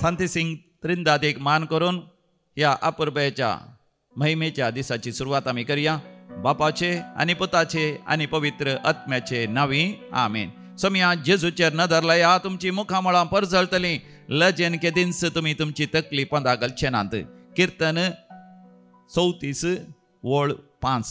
सांती सिंग त्रिंदाद एक मान करून ह्या अपुरबायेच्या महिमेच्या दिसाची सुरवात आमी करया. बापाचे आनी पुताचे आनी पवित्र आत्म्याचे नांवी आमेन. सोमया जेजूचेर नदर लाया, तुमची मुखामळां परजळटलीं, लजेन केदींच तुमी तुमची तकली पंदा घालचे नात. किर्तन 34 वळ 5,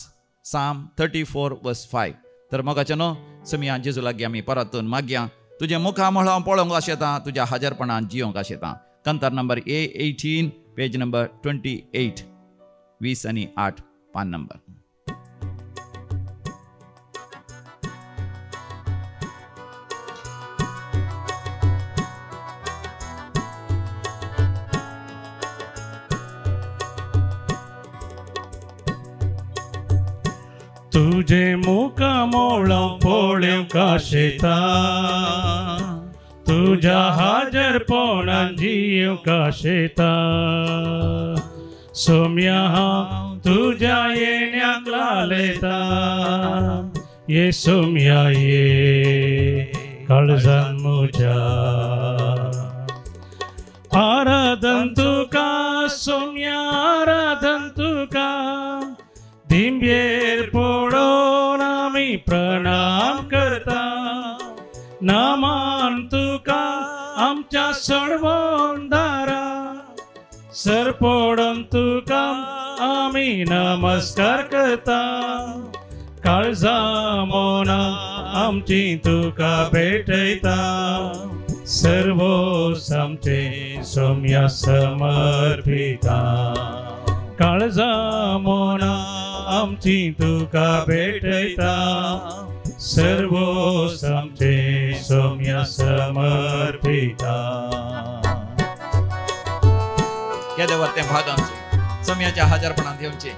साम 34 वर्स 5. तर मोगाचें न्हू सोमया जेजू लागीं आमी परतून मागया, तुजें मुखामळां पळोवंक आशेता, तुज्या हाजरपणान जियोंक आशेता. कंतार नंबर A18, page number 28, 20 आनी 8 पान नंबर. तुझे मुखामळ पळोवंक आशेता, तुझ्या हाजरपणान जियोंक आशेता. सोम्या हांव तुझ्या येण्याक लालेता, ये सोम्या ये काळजान म्हज्या. आराधन तुका सोम्या, आराधन तुका, दिंबेर पडोन आमी प्रणाम करता. नामान तुका आमच्या सडवंदारा, सर पडोन तुका आमी नमस्कार करता. काळजा मोना आमची तुका भेटयता, सर्वोस आमचे सोम्या समर्पिता. काळजा मोना आमची तुका भेटयता, सर्वोस आमचे सोम्या समर्पिता. केदें तें भाग आमचें सोम्याच्या हाजरपणांत येवचें,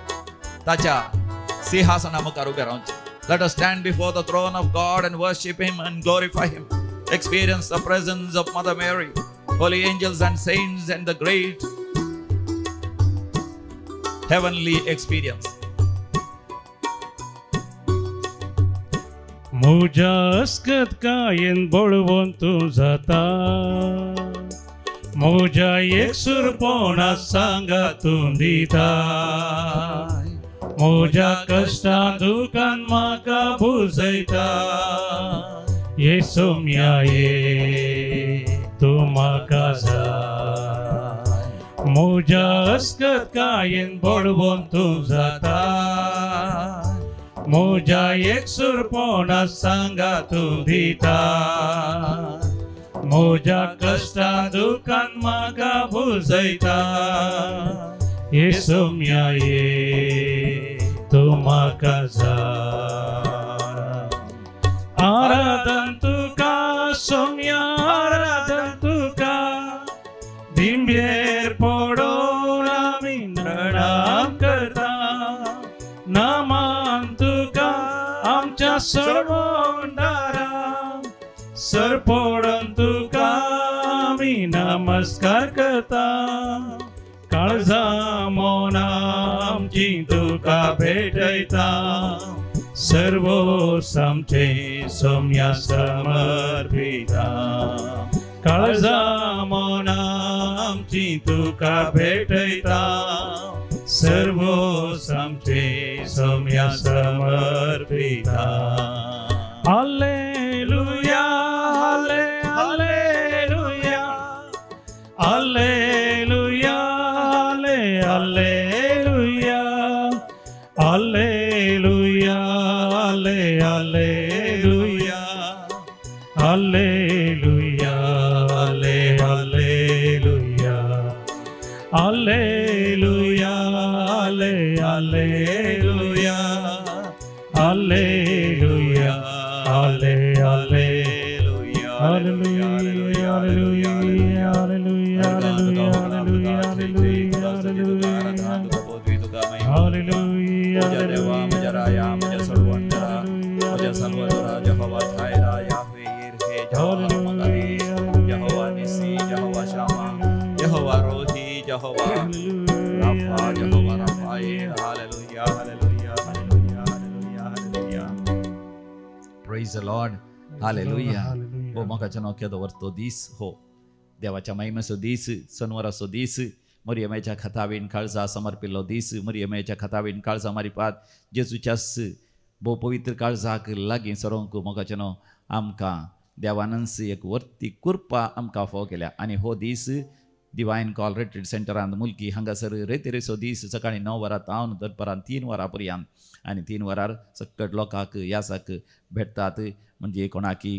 ताच्या सिंहासना मुखार उबें रावचें. Let us stand before the throne of God and worship Him and glorify Him. Experience the presence of Mother Mary, holy angels and saints and the great heavenly experience. म्हज्या अस्कत कायेन बळवंत तूं जाता, म्हज्या एकसुरपणा सांगा तूं दिता. म्हज्या कश्टां दुखान म्हाका बुजयता, ये सोम्या ये तूं म्हाका जाय. म्हज्या अस्कत कायेन बळवंत तूं जाता, म्हज्या एकसुरपणा सांगा तूं दिता. म्हज्या कश्टां दुखान म्हाका बुजयता, ये सोम्या ये तूं म्हाका जाय. आराधन तुका सोम्या, आराधन तुका, दिंबेर पडोन आमी प्रणाम करता. नामान तुका आमच्या सडवंदारा, सर पडोन तुका आमी नमस्कार करता. काळजा मोना आमची तुका भेटयता, सर्वोस आमचे सोम्या समर्पिता. काळजा मोना आमची तुका भेटयता, सर्वोस आमचे Saumya समर्पिता. Hallelujah, hallelujah, hallelujah, hallelujah, hallelujah, hallelujah, hallelujah, hallelujah, hallelujah, hallelujah, hallelujah, hallelujah, hallelujah, hallelujah, hallelujah, hallelujah. म्हज्या देवा, म्हज्या राया, म्हज्या सडवंतरा, म्हज्या साल्वादोरा, Jehovah Jireh, Yahweh Jireh, Jehovah Makadesh, Jehovah Nissi, Jehovah Shammah, Jehovah Rohi, Jehovah Rapha, Jehovah Raphael. Hallelujah, hallelujah, hallelujah, hallelujah, hallelujah. Praise the Lord. Hallelujah. हो मोगाच्या नांव केदो वर्तो दीस हो देवाच्या महिमेचो दीस, सनवाराचो दीस, मरियमाच्या खतावीन काळजा समर्पिल्लो दीस. मरियमाच्या खतावीन काळजा मारिपात जेजूच्याच भोव पवित्र काळजाक लागीं सरोंक मोगाच्यानो आमकां देवानंच एक वर्ती कृपा आमकां फावो केल्या. आनी हो दीस डिवायन कॉल रिट्रीट सेंटरांत मुलकी हांगासर रेतेरेचो दीस सकाळीं 9 वरां तावन दनपारां 3 वरां पर्यंत आनी 3 वरार सकट लोकांक यासाक भेटतात. म्हणजे कोणाकी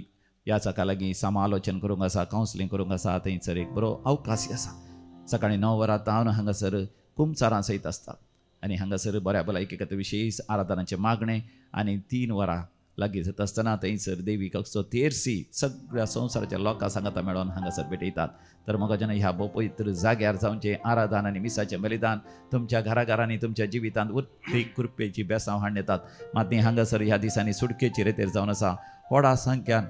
याचाका लागीं समालोचन करूंक आसा, कावन्सिलींग करूंक आसा, थंयसर एक बरो अवकाश आसा. सकाळीं 9 वरां तावन हांगासर कुमसारां सयत आसतात आनी हांगासर बऱ्या भलायकी खातीर विशेश आराधनाचें मागणें आनी 3 वरां लागीं जाता आसतना थंयसर देवी कक्षो तेरसी सगळ्या संवसाराच्या लोकां सांगाता मेळोन हांगासर भेटयतात. तर म्हाका जेन्ना ह्या भोव पवित्र जाग्यार जावचें आराधन आनी मिसाचें बलिदान तुमच्या घराघरांनी तुमच्या जिवितांत उत्ती कृपेची बेसांव हाडून येतात. मात ती हांगासर ह्या दिसांनी सुटकेची रेतेर जावन आसा. व्हडा संख्यान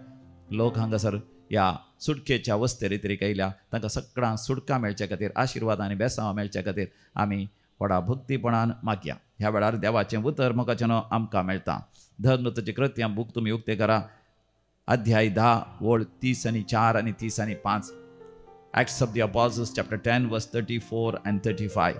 लोक हांगासर ह्या सुटकेच्या वस्ते रेतरीक आयल्या. तांकां सगळ्यांक सुटका मेळचे खातीर, आशिर्वाद आनी बेसांव मेळचे खातीर आमी व्हडा भक्तीपणान मागया. ह्या वेळार देवाचें उतर मोगाचें आमकां मेळटा. धर्मदूताचें कृत्यां बूक तुमी उक्ते करा, अध्याय 10 ओळ 30 आनी 4 आनी 30 आनी 5. Acts of the Apostles chapter 10 verse 34 and 35.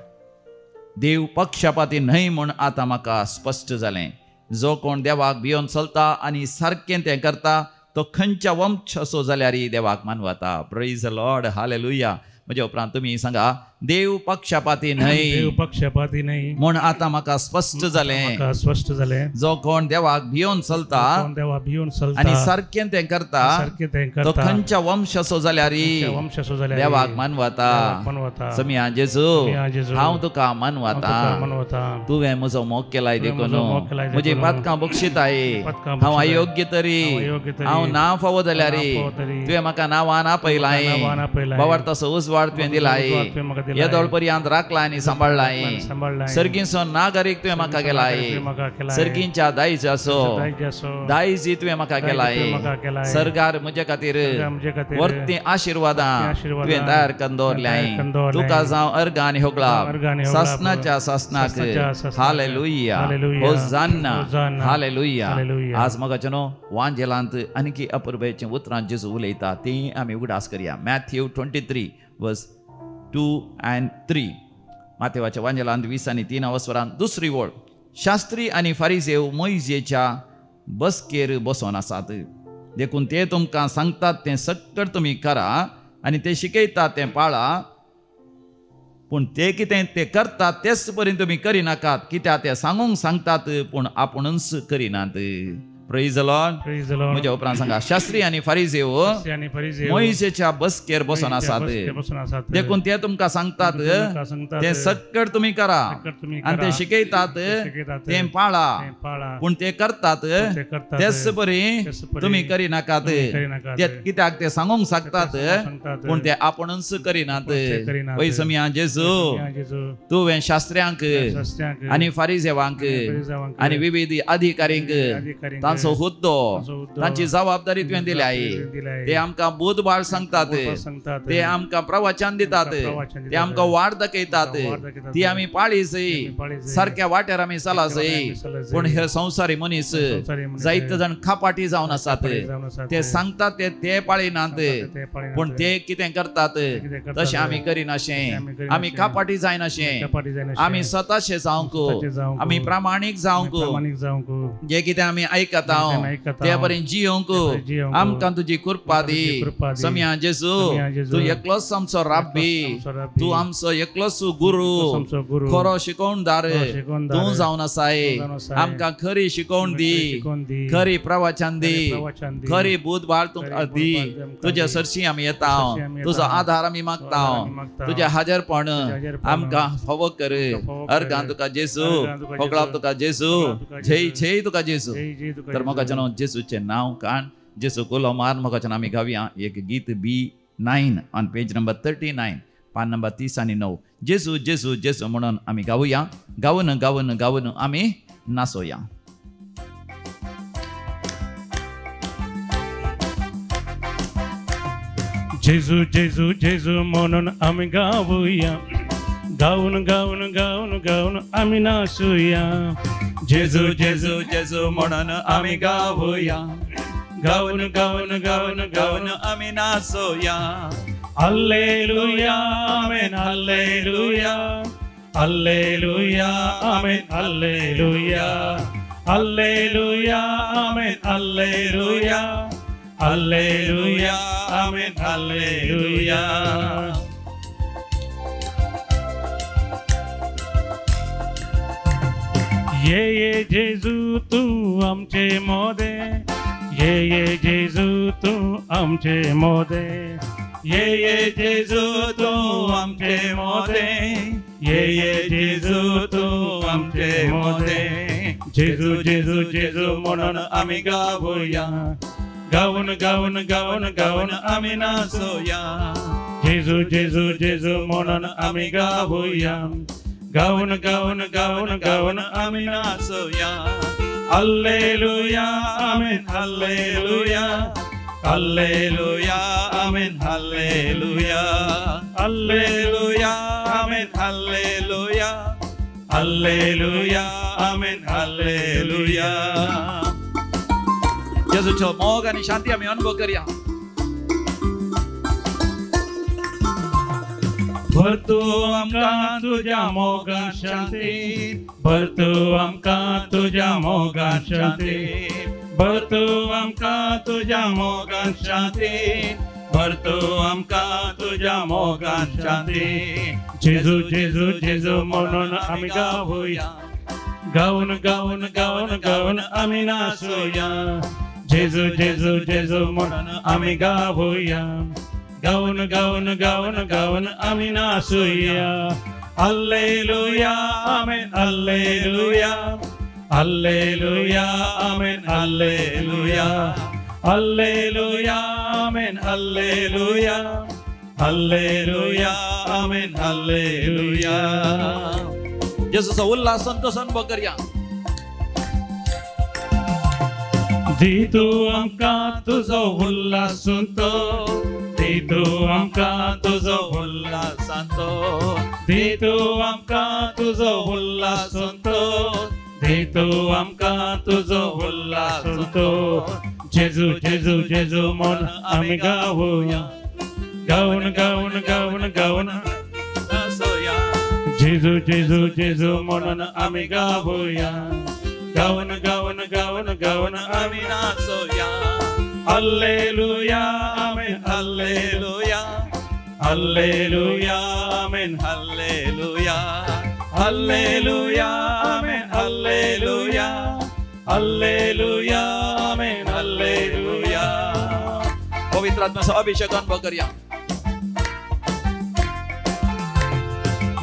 देव पक्षपाती न्हय म्हूण आतां म्हाका स्पश्ट जालें. जो कोण देवाक भियोन चलता आनी सारकें तें करता तो खंयच्या वंशाचो जाल्यारय देवाक मानवता. Praise the Lord, hallelujah. म्हज्या उपरांत तुमी सांगा, देव पक्षपाती न्हय, देव पक्षपाती न्हय म्हूण आतां म्हाका स्पश्ट जालें, म्हाका स्पश्ट जालें. जो कोण देवाक भियोन चलता, देवा भियोन चलता आनी सारकें तें करता, सारकें तें तो करता, खंयच्या वंशाचो जाल्यारय वंशाचो जाल्यार देवाक मानवता. समिया जेजू, हांव तुका मानवता, तुवें म्हजो मोग केलाय देखून म्हजी पातकां बक्षिताय. हांव अयोग्य तरी, हांव ना फावो जाल्यार तुवें म्हाका नांवान आपयलाय, बावार्थाचो उजवाड तुवें दिलाय, येदोळ पर्यंत राखला आनी सांबाळ्ळाय. सर्गींचो नागरीक तुवें म्हाका केलाय, सर्गींच्या दायजाचो दायजी तुवें म्हाका केलाय. सरकार म्हजे खातीर वर्ती आशिर्वादां तुवें तयार करून दवरल्याय. तुका जावं अर्गां आनी होगळाप सासनाच्या सासनाक. Hallelujah, होजान्ना, hallelujah. आज म्हाका न्हू वांजेलांत आनीक अपुरबायेचीं उतरां जेजू उलयता तीं आमी उगडास करया. Matthew 23 verse 2 and 3. मातेवाच्या वांजेलांत 20 आनी 3 वसरांत दुसरी वळ. शास्त्री आनी फारिजेव मोयजेच्या बसकेर बसोन आसात, देखून ते तुमकां सांगतात तें सक्कड तुमी करा आनी ते शिकयतात तें पाळा, पूण ते कितें ते करतात तेच परी तुमी करिनाकात, कित्याक ते सांगूंक सांगतात पूण आपूणच करिनात. Praise the Lord. म्हज्या उपरांत सांगा, शास्त्री आनी फारिजेव मोयजेच्या बसकेर बसून आसात, देखून ते तुमकां सांगतात ते सक्कड तुमी करा आनी ते शिकयतात तें पाळा, पूण ते करतात तेच परी तुमी करिनाकात, कित्याक ते सांगूंक सांगतात पूण ते आपूणच करिनात. वय समिया जेजू, तुवें शास्त्र्यांक आनी फारिजेवांक आनी विविध अधिकारींक तांचो हुद्दो, तांची जबाबदारी तुवें दिल्या. ते आमकां बुधबाळ सांगतात, ते आमकां प्रवचन दितात, ते आमकां वाट दाखयतात, ती आमी पाळी सय, सारक्या वाट्यार आमी चला सय. पूण हे संवसारी मनीस जायते जाण खापाटी जावन आसात, ते सांगतात ते ते पाळिनात, पूण ते कितें करतात तशें आमी करिनाशें, आमी खापाटी जायनाशें, आमी स्वताशे जावंक, आमी प्रामाणीक जावंक, जे कितें आमी आयकता ते बरें जियोंक आमकां तुजी कृपा दी. समिया जेजू, तूं एकलोच आमचो राब्बी, तूं आमचो एकलोच गुरू, खरो शिकोवणदार तूं जावन आसाय. आमकां खरी शिकोवण दी, खरी प्रवचन दी, खरी बुधबाळ तुमकां दी. तुज्या सरशी आमी येता, तुजो आधार आमी मागता, तुजें हाजरपण आमकां फावो कर. अर्गां तुका जेजू, होगळाप तुका जेजू, जय जय तुका जेजू. तर म्हाका न्हू जेजूचें नांव काण जेजू कुलो मार म्हाका आमी गावया एक गीत B9 on page number 39, पान नंबर 30 आनी 9. जेजू जेजू जेजू म्हणून आमी गावया, गावन गावन गावन आमी नाचोया. जेजू जेजू जेजू म्हणून आमी गावया, गावन गावन गावन गावन आमी नाचुया. जेजू जेजू जेजू म्हणून आमी गावया, गावन गावन गावन गावन आमी नाचोया. Hallelujah amen hallelujah hallelujah amen hallelujah hallelujah amen hallelujah hallelujah amen hallelujah. ये ये जेजू तू आमचे मोदे, ये ये जेजू तू आमचे मोदे, ये ये जेजू तू आमचे मोदे, ये ये जेजू तू आमचे मोदे. जेजू जेजू जेजू म्हणून आमी गावया, गावन गावन गावन गावन आमी नाचोया. जेजू जेजू जेजू म्हणून आमी गावया, गावन गावन गावन गावन आमी नाचोया. Hallelujah amen hallelujah hallelujah amen hallelujah hallelujah amen hallelujah hallelujah amen hallelujah. जेजूचो मोग आनी शांती आमी अनुभव करया. भरतू आमकां तुज्या मोगान शांती, भरतू आमकां तुज्या मोगान शांती, भरतू आमकां तुज्या मोगान शांती, भरतू आमकां तुज्या मोगान शांती. जेजू जेजू जेजू म्हणून आमी गावया, गावन गावन गावन गावन आमी नाचोया. जेजू जेजू जेजू म्हणून आमी गावया, गावन गावन गावन गावन आमी नाचोया. Hallelujah amen hallelujah hallelujah amen hallelujah hallelujah amen hallelujah hallelujah amen hallelujah. जेजूचो Ulhas Santosh अनुभव करया. दी तूं आमकां तुजो उल्हास संतोष, दी तूं आमकां तुजो उल्हास संतोष, दी तूं आमकां तुजो उल्हास संतोष, दी तूं आमकां तुजो उल्हास संतोष. जेजू जेजू जेजू म्हूण आमी गावया, गावन गावन गावन गावन नाचोया. जेजू जेजू जेजू म्हणून आमी गावया, गावन गावन गावन गावन आमी नाचोया. Hallelujah amen hallelujah hallelujah amen hallelujah hallelujah amen hallelujah hallelujah amen hallelujah. पवित्र आत्म्याचो अभिषेक अनुभव करया.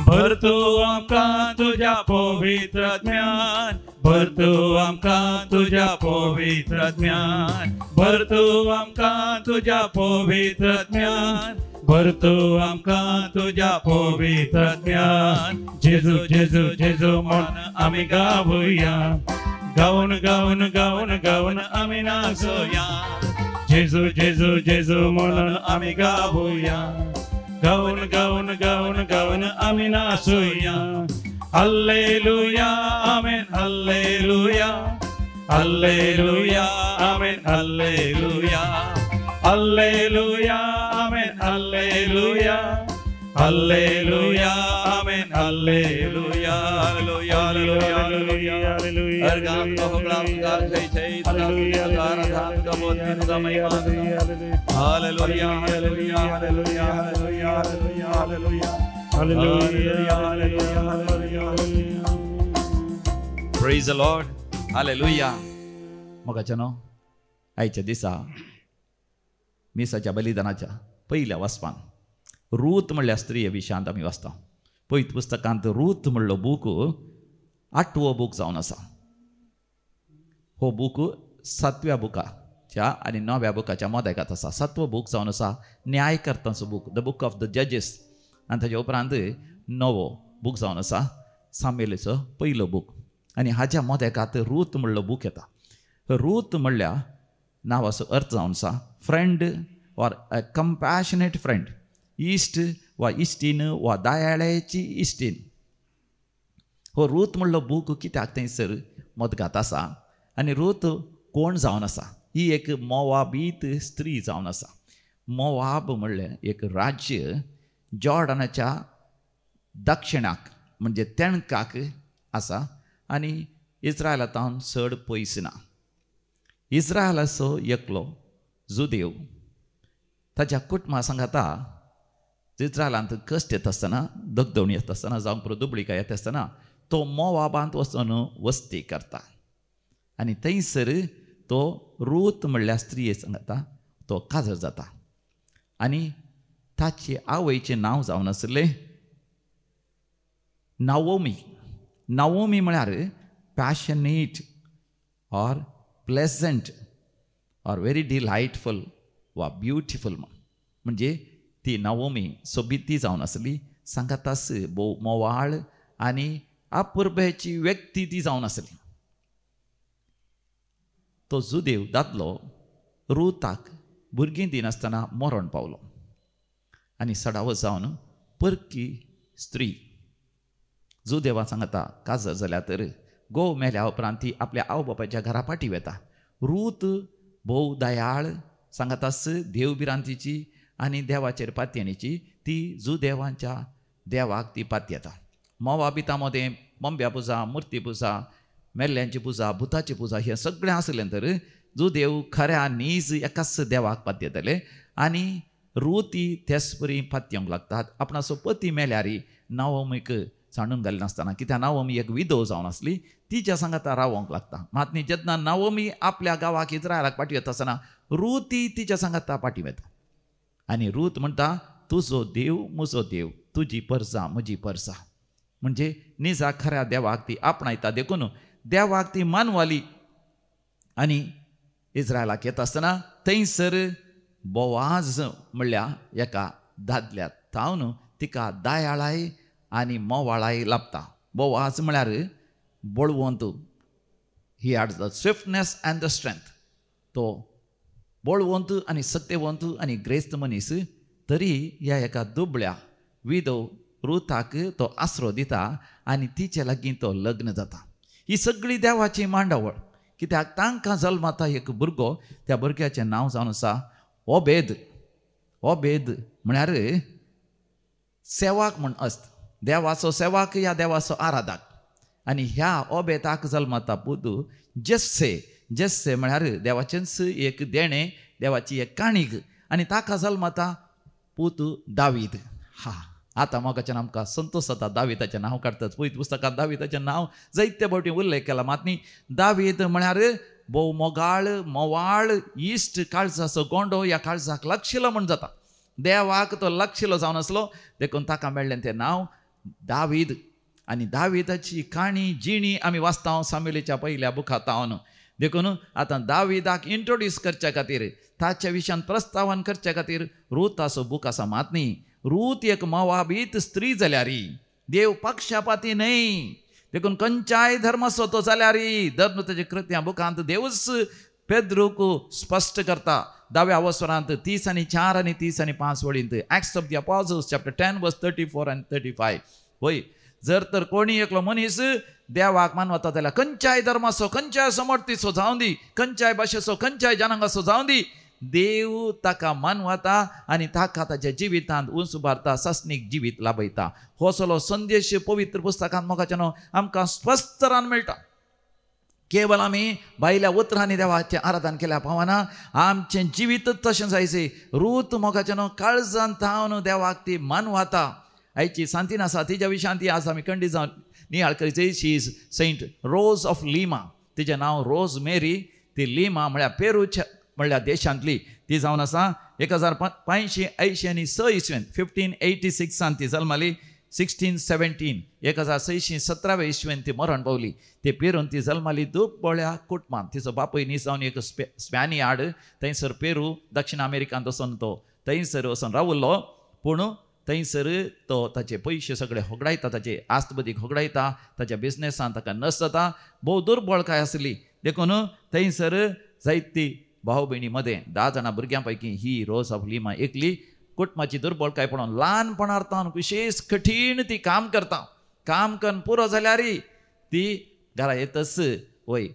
भरतू आमकां तुज्या पवित्र ज्ञान, भरतू आमकां तुज्या पवित्र ज्ञान, भरतू आमकां तुज्या पवित्र ज्ञान, भरतू आमकां तुज्या पवित्र ज्ञान. जेजू जेजू जेजू म्हूण आमी गावया, गावन गावन गावन गावन आमी नाचोया. जेजू जेजू जेजू म्हणून आमी गावया, गावन गावन गावन गावन आमी नाचोया. Hallelujah amen hallelujah hallelujah amen hallelujah hallelujah amen hallelujah hallelujah amen hallelujah. Hallelujah hallelujah hallelujah. अर्गाम को होगलाम गार जय जय आराधन का बोध का महिमा. Hallelujah hallelujah hallelujah hallelujah hallelujah hallelujah hallelujah hallelujah. Praise the Lord. Hallelujah. मोगाच्यानो, आयच्या दिसा मिसाच्या बलिदानाच्या पयल्या वाचपान रूत म्हणल्या स्त्रिये विशयांत आमी वाचता. पयत पुस्तकांत रूत म्हणलो बूक आठवो बूक जावन आसा. हो बूक सातव्या बुकाच्या आनी णव्या बुकाच्या मदेकात आसा. सातवो बूक जावन आसा न्यायकर्तांचो book, the book of the जजीस. आनी ताच्या उपरांत णवो बूक जावन आसा सामेलीचो पयलो बूक. आनी हाज्या मदेकात रूत म्हणलो बूक येता. रूत म्हणल्या नांवाचो अर्थ जावन आसा friend or a compassionate friend, इश्ट वा इश्टीन वा दयाळ्याची इश्टीन. हो रूत म्हणलो बूक कित्याक थंयसर मदगात आसा आनी रूत कोण जावन आसा ही एक मोवाबीत स्त्री जावन आसा. मोवाब म्हणलें एक राज्य जॉर्डनाच्या दक्षिणाक म्हणजे तेणकाक आसा आनी इस्रायला तावन चड पयस ना. इस्रायलाचो एकलो जुदेव ताच्या कुटुंबा सांगाता इस्रायलांत कश्ट येता आसतना, दगदवणी येता आसतना, जावं पुरो दुबळिका येता आसतना तो मोवाबांत वचून वस्ती करता आनी थंयसर तो रूत म्हणल्यार स्त्रिये सांगाता तो काजर जाता. आनी ताचे आवयचें नांव जावन आसलें नावोमी. नावोमी म्हळ्यार passionate or pleasant or very delightful वा ब्युटिफूल. म्हणजे ती नावोमी सोबीत ती जावन आसली, सांगातास भोव मोवाळ आनी अपुरबेची व्यक्ती ती जावन आसली. तो जुदेव दादलो रुताक भुरगीं दिनासतना मरण पावलो आनी सडावो जावन परकी स्त्री जुदेवा सांगता काजर जाल्या तर घोव मेल्या उपरांत ती आपल्या आवय बापायच्या घरा फाटी वता. रूत भोव दयाळ, सांगातास देव भिरांतीची आनी देवाचेर पातयेणीची, ती जुदेवांच्या देवाक ती पातयेता. मोवाबिता मदें मोंब्या पुजा, मुर्ती पुजा, मेल्ल्यांची पुजा, भुताची पुजा हें सगळें आसलें तर जुदेव खऱ्या नीज एकाच देवाक पातयेतले आनी रुती तेच परी पातयेवंक लागतात. आपणाचो पती मेल्यार नावोमीक सांडून घालिनासतना, कित्याक नावोमी एक विधव जावन आसली, तिच्या सांगाता रावोंक लागता. मात न्ही जेन्ना नावोमी आपल्या गांवाक इस्रायलाक फाटी वता आसतना रुती तिच्या सांगाता फाटी वता आनी रूत म्हणटा तुजो देव म्हजो देव, तुजी परसा म्हजी परसा. म्हणजे निजा खऱ्या देवाक ती आपणायता, देखून देवाक ती मानवाली. आनी इस्रायलाक येता आसतना थंयसर बोवाज म्हणल्या एका दादल्या तावन तिका दयाळाय आनी मोवाळाय लाभता. बोवाज म्हळ्यार बळवंत, he had the swiftness and the strength. तो बळवंत आनी सत्यवंत आनी ग्रेस्त मनीस, तरी ह्या एका दुबळ्या विधव रुताक तो आसरो दिता आनी तिचे लागीं तो लग्न जाता. ही सगळी देवाची मांडावळ, कित्याक तांकां जल्मता एक भुरगो, त्या भुरग्याचें नांव जावन आसा ओबेद. ओबेद म्हळ्यार सेवाक म्हण आसता, देवाचो सेवाक ह्या देवाचो आराधक. आनी ह्या ओबेदाक जल्मता पूत जेस्से. जेस्से म्हळ्यार देवाचेंच एक देणें, देवाची एक काणीक. आनी ताका जल्मता पूत दावीद. हा, आतां मोगाच्यान आमकां संतोश जाता दाविदाचें नांव काडटात. पयत पुस्तकांत दाविदाचें नांव जायते फावटी उल्लेख केला. मात न्ही दावीद म्हळ्यार भोव मोगाळ, मोवाळ, इश्ट, काळजाचो गोंडो, ह्या काळजाक लागशिलो म्हण जाता. देवाक तो लागशिलो जावन आसलो, देखून ताका मेळ्ळें तें नांव दावीद. आनी दाविदाची काणी जिणी आमी वाचता सामुएलाच्या पयल्या बुकांत. देखून आतां दाविदाक इंट्रोड्यूस करच्या खातीर, ताच्या विशयान प्रस्तावन करच्या खातीर रुताचो बूक आसा. मात न्ही रूत एक मोवाबीत स्त्री जाल्यारी देव पक्षपाती न्हय, देखून खंयच्याय धर्माचो तो जाल्यारी धर्म ताचे कृत्या बुकांत देवच पेद्रूक स्पश्ट करता. दाव्या अवसरांत 30 आनी 4 आनी 30 आनी 5 वळींत, Acts of the Apostles chapter 10 verse 34 आनी 35. होय, जर तर कोणी एकलो मनीस देवाक मानवता जाल्यार खंयच्याय धर्माचो, खंयच्याय समर्थीचो जावं दी, खंयच्याय भाशेचो, खंयच्याय जनांगाचो जावं दी, देव ताका मानवता आनी ताका ताच्या जिवितांत उंच उबारता, सासणीक जिवीत लाभयता. हो सगळो संदेश पवित्र पुस्तकांत मोगाच्यानो आमकां स्पश्ट तरान मेळटा. केवल आमी भायल्या उतरांनी देवाचें आराधन केल्या पावना, आमचें जिवीतच तशें जायचें. रूत मोगाच्यानो काळजान थावन देवाक ती मानवता. आयची सांतीन आसा तिच्या विशयान ती आज आमी खंडीत जावन नियाळ करची. She is Saint Rose of Lima. तिचें नांव रोज मेरी. ती लिमा म्हळ्यार पेरूच्या म्हणल्यार देशांतली ती जावन आसा. 1586 इसवेंत 1586 ती जल्माली. 1617 1617 इसवेंत ती मरण पावली. ती पेरून ती जल्माली दुबळ्या कुटुंबांत. तिचो बापूय न्ही जावन एक स्पॅनियार्ड, थंयसर पेरू दक्षिण अमेरिकांत वचून तो थंयसर वचून रावलो. पूण थंयसर तो ताचे पयशे सगळे होगडायता, ताचे आस्तबदीक होगडायता, ताच्या बिजनेसान ताका नस जाता. भोव दुर्बळकाय आसली, देखून थंयसर जायती भाव भयणी मदें 10 जाणां भुरग्यां पैकी ही रोज ऑफ लिमा एकली. कुटुंबाची दुर्बळकाय पळोवन ल्हानपणार तावन विशेष कठीण ती काम करता. काम करून पुरो जाल्यार ती घरा येतच वय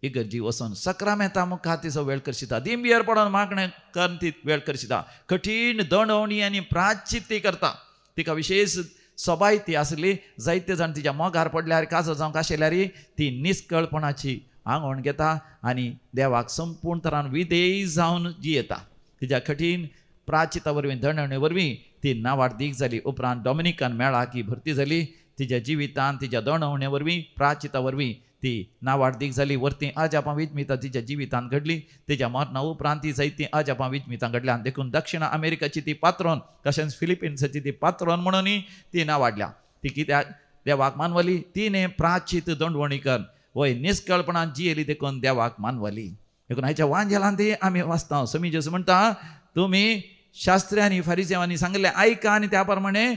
इगर्जी वचून सक्रामेंता मुखार तिचो वेळ करशिता, दिंबियर पडोन मागणें करून ती वेळ करशिता, कठीण दंडवणी आनी प्राचित ती करता. तिका विशेश सबाय ती आसली. जायते जाण तिच्या मोगार पडल्यार काजो जावंक आशिल्ल्यार ती निस्कळपणाची आंगवण घेता आनी देवाक संपूर्ण तरान विधेय जावन जियेता. तिच्या कठीण प्राचिता वरवीं दंडवणे वरवीं ती नावाडदीक जाली. उपरांत डॉमिनिकन मेळाक ही भरती जाली. तिच्या जिवितान तिच्या दंडवणे वरवीं प्राचिता वरवीं ती नावाडदीक जाली. वरती अजापां विजमितां तिच्या जिवितांत घडली. तिच्या मरणा उपरांत ती जायतीं अजापां विजमितां घडल्या. देखून दक्षिण अमेरिकाची ती पात्रोन तशेंच फिलिपिन्साची ती पात्रोन म्हणूनय ती नावाडल्या. ती कित्याक देवाक मानवली? तिणें प्राचीत दंडवणी कर वय निस्कळपणान जियेली देखून देवाक मानवली. देखून हाच्या वांजेलान ती आमी वाचता. समी जेजू म्हणटा तुमी शास्त्र्यांनी फारिजेवांनी सांगिल्लें आयका आनी त्या प्रमाणे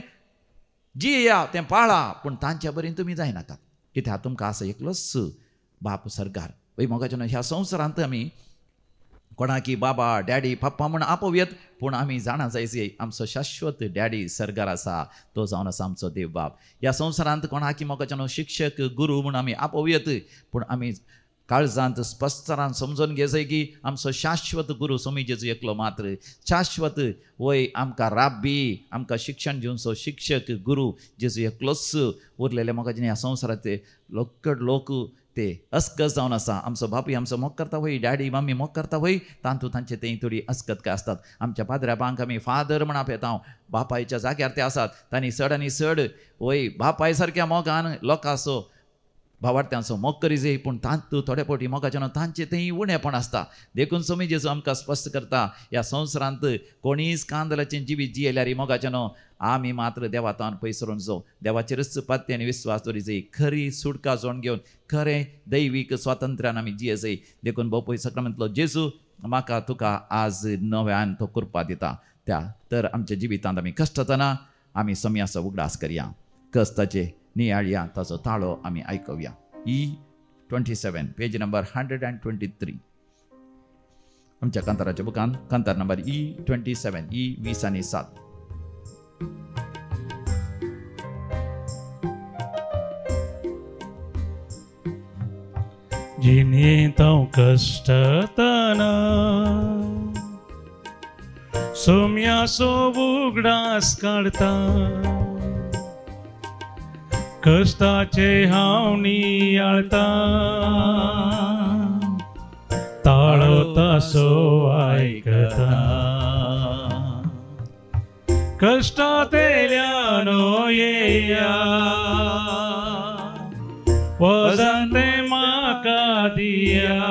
जिया तें पाळा, पूण तांच्या बरें तुमी जायनाकात. कित्याक तुमकां आसा एकलोच बाप सरकार. वय मोगाचें ह्या संवसारांत आमी कोणाकी बाबा डॅडी पप्पा म्हूण आपोवयत, पूण आमी जाणा जायचे आमचो शाश्वत डॅडी सरकार आसा, तो जावन आसा आमचो देव बाप. ह्या संवसारांत कोणाकी मोगाचें शिक्षक गुरू म्हूण आमी आपोवयत, पूण आमी काळजांत स्पश्टरान समजून घेवचें की आमचो शाश्वत गुरू स्वामी जेजू एकलो मात्र शाश्वत वय आमकां राब्बी आमकां शिक्षण दिवचो शिक्षक गुरू जेजू एकलोच उरलेले म्हाका ह्या संवसारांत लोकड लोक ते अस्कत जावन आसा. आमचो बापूय आमचो मोग करता वय, डॅडी मम्मी मोग करता वय, तांतू तांचे ते थोडी अस्कत काय आसतात. आमच्या पाद्र्या बांक आमी फादर म्हण आपयता, बापायच्या जाग्यार ते आसात. तांणी चड आनी चड वय बापाय सारक्या मोगान लोकांचो भावार्थ्यांचो मोग करी जाय, पूण तांतू थोडे फावटी मोगाचें न्हू तांचें थंय उणेपण आसता. देखून स्वामी जेजू आमकां स्पश्ट करता ह्या संवसारांत कोणीच कांदलाचें जिवीत जियेल्यार मोगाचें न्हू आमी मात्र देवातान पयस सरून जावं. देवाचेरच पत्ते आनी विस्वास दवरी जाय, खरी सुटका जोड घेवन खरें दैवीक स्वातंत्र्यान आमी जिये जाय. देखून बापूय सक्रमेंतलो जेजू म्हाका तुका आज नव्यान तो कृपा दिता. त्या तर आमच्या जिवितांत आमी कश्टतना आमी सम्याचो उगडास करया, कश्टाचे नियाळया, ताचो ताळो आमी आयकुया. E27 page number 123 आमच्या कांताराच्या बुकान कांतार नंबर E27 E27. जिणेंत हांव कश्टतना सोम्याचो उगडास काडटा, कश्टाचे हांव नियाळता, ताळो तासो आयकता, कश्टांतल्यान येया वजन तें म्हाका दिया,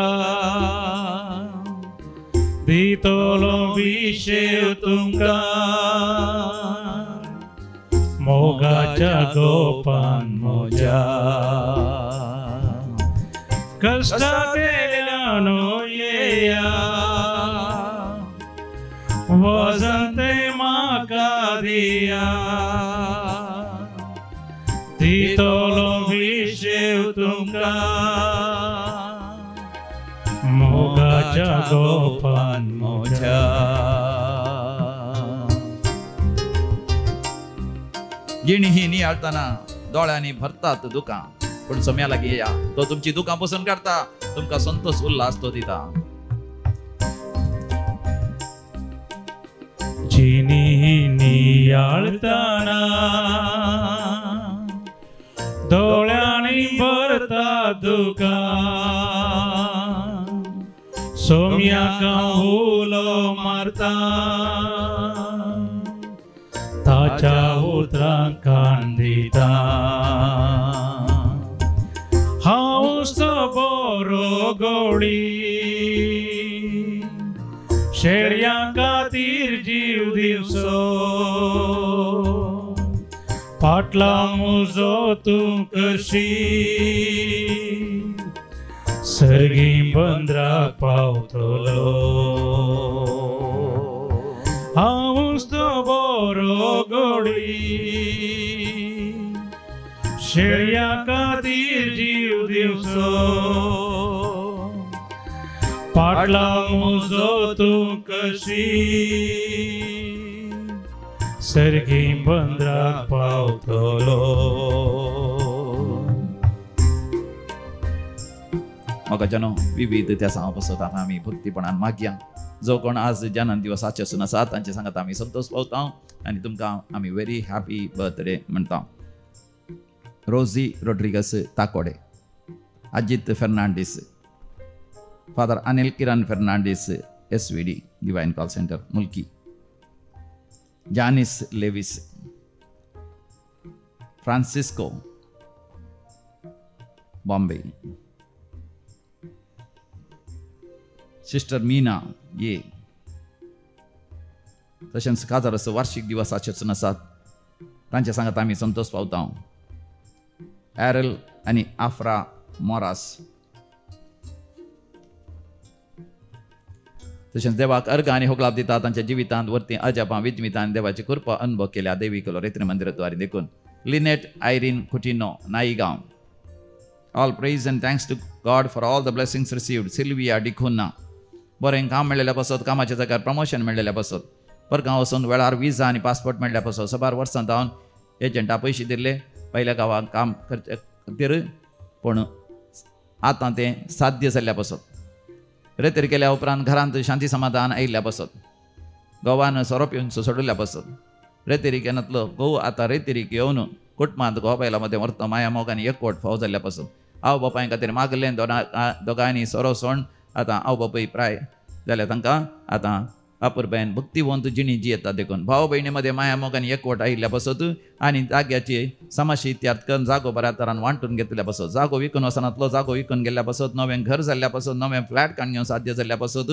दितलो विशेव तुमकां मोगाच्या गोपान म्हज्या. कश्टांतल्यान येया वजन तें म्हाका दिया, दितलो विशेव तुमकां मोगाच्या गोपान म्हज्या. जिणी ही नियाळतना दोळ्यांनी भरतात दुकां, पूण सम्या लागीं येया, तो तुमची दुकां पसून काडटा, तुमकां संतोष उल्हास तो दिता. जिणी ही नियाळतना दोळ्यांनी भरता दुकां, सोम्याक उलो मारता, ताच्या उतरांक कान दिता, हांव बरो गोडी शेळयां खातीर जीव दिवचो, फाटला म्हजो तूं कशी सर्गी बंदराक पावतलो, हांवूच तो बरो गोडी शेळयां खातीर जीव दिवचो, फाटला म्हजो तूं कशी सर्गी बंदराक पावतलो. मोगाच्यानो विविध त्या सांगा पसत आतां आमी भक्तीपणान मागया. जो कोण आज जनन दिवसाचे आसून आसा तांचे सांगात आमी संतोष पावता आनी तुमकां आमी व्हेरी हॅपी बर्थडे म्हणटा. Rosy Rodrigues Takode, Ajit Fernandes, father Anil Kiran Fernandes S V D divine call centre Mulki, Janice Lewis, Francisco Bombay, sister Meena A. तशेंच काजाराचो वार्षिक दिवसाचे आसात तांच्या सांगात आमी संतोष पावता. एरल आनी आफ्रा मोरास. तशेंच देवाक अर्घ आनी होगलाप दिता तांच्या जिवितांत वरती अजापां विजमितान देवाची कृपा अनुभव केल्या देवी कलो रेत्री मंदिराद्वारे देखून. Lynette Irene Coutinho, Naigaon. All praise and thanks to God for all the blessings received. Sylvia D'Cunha, बरें काम मेळ्ळेल्या पासत, कामाच्या जाग्यार प्रमोशन मेळ्ळेल्या पासत, परगांव वचून वेळार विजा आनी पासपोर्ट मेळ्ळ्या पासत, सबार वर्सां जावन एजंटा पयशे दिल्ले पयल्या गांवांत काम करचे खातीर, पूण आतां तें साध्य जाल्ल्या पासत. रेतेर केल्या उपरांत घरांत शांती समाधान आयिल्ल्या पासत, घोवान सोरो पिवन सोडुल्ल्या पासत, रेतेरीक येनातलो घोव आतां रेतेरीक येवन कुटुंबांत घोव बायलां मदें व्हरता माया मोग आनी एकवट फावो जाल्ल्या पासत. आवय बापाय खातीर मागलें दोगांयनी सोरो सोण आतां आवय बापूय प्राय जाल्यार तांकां आतां अपुरबायेन भक्तिवंत जिणी जियेता देखून भाव भयणी मदें माया मोग आनी एकवट आयिल्ल्या पासत आनी जाग्याची समस्या इत्यार्थ करून जागो बऱ्या तरान वांटून घेतल्या पासत, जागो विकून वचनातलो जागो विकून गेल्ल्या पासत, नवें घर जाल्ल्या पासत, नवें फ्लॅट काडून घेवन साध्य जाल्ल्या पासत,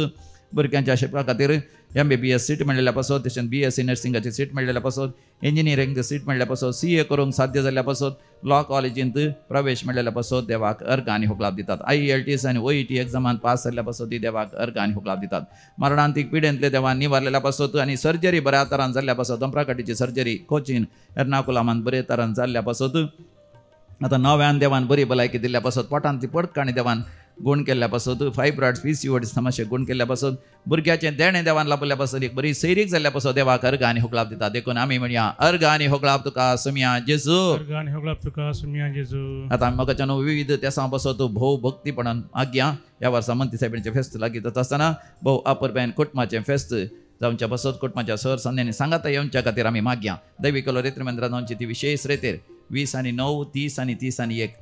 भुरग्यांच्या शिकपा खातीर MBBS seat मेळ्ळेल्या पासत, तशेंच BSc नर्सिंगाची सीट मेळ्ळेल्या पासत, इंजिनियरिंगची सीट मेळ्ळ्या पासत, CA करूंक साध्य जाल्ल्या पासत, लॉ कॉलेजींत प्रवेश मेळ्ळेल्या पासत देवाक अर्घ आनी होगलाप दितात. IELTS आनी OET एग्जामांत पास जाल्ल्या पासत ती देवाक अर्घ आनी होगलाप दितात. मरणांतीक पिडेंतले देवान निवारलेल्या पासत आनी सर्जरी बऱ्या तरान जाल्ल्या पासत, दोंपराकाटीची सर्जरी कोचीन एर्नाकुलामांत बरे तरान जाल्ल्या पासत, आतां नव्यान देवान बरी भलायकी दिल्ल्या पासत, पोटांतली पडकाणी देवान गुण केल्ल्या पासत, फायब्रॉइड्स PCOD समस्या गुण केल्ल्या पासत, भुरग्याचें देणें देवान लाभल्या पासत, एक बरी सैरीक जाल्ल्या पासत देवाक अर्घ आनी होगलाप दिता. देखून आमी म्हणया अर्घ आनी होगलाप तुका सुमया जेजू, अर्घ आनी होगलाप तुका सुमया जेजू. आतां आमी मोगाच्यान विविध तेसां पासत भोव भक्तीपणान आज्ञा ह्या वर्सा मंत्री सायबिणीचें फेस्त लागीं जाता आसतना भोव अपुरबायेन कुटुंबाचें फेस्त जावच्या पासत कुटुंबाच्या सर संद्यांनी सांगाता येवच्या खातीर आमी मागया. दैवी कलो रेत्री मंदिरांत जावची ती विशेष रेतेर 20 आनी 9, 30 आनी 30 आनी 1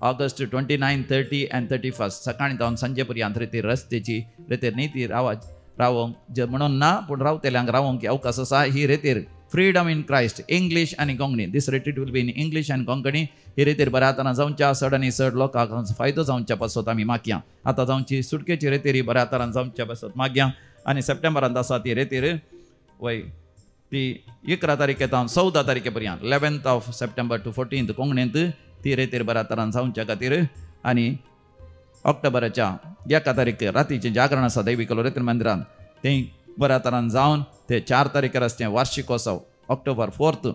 ऑगस्ट 29, 30 आनी 31 सकाळीं जावन सांजे पर्यंत रेतेर रस्त्याची रेतेर न्ही ती रावोंक जे म्हणून ना पूण रावतल्यांक रावोंक अवकाश आसा. ही रेतेर फ्रीडम इन क्रायस्ट इंग्लीश आनी Konkani, this retreat will be in English आनी कोंकणी. ही रेतेर बऱ्या तरान जावच्या चड आनी चड लोकांक फायदो जावच्या पासत आमी मागया. आतां जावची सुटकेची रेतेरी बऱ्या तरान जावच्या पासत मागया. आनी सप्टेंबरांत आसा ती रेतेर वय ती 11 तारखे जावन 14 तारखे पर्यंत 11th of September to 14th कोंकणींत ती रेतेर बऱ्या तरान जावच्या खातीर. आनी ऑक्टोबराच्या 1 तारीख रातीचें जागरण आसा दैवी कलो रेत्री मंदिरांत तें बऱ्या तरान जावन ते 4 तारखेर आसा तें वार्षिकोत्सव ऑक्टोबर 4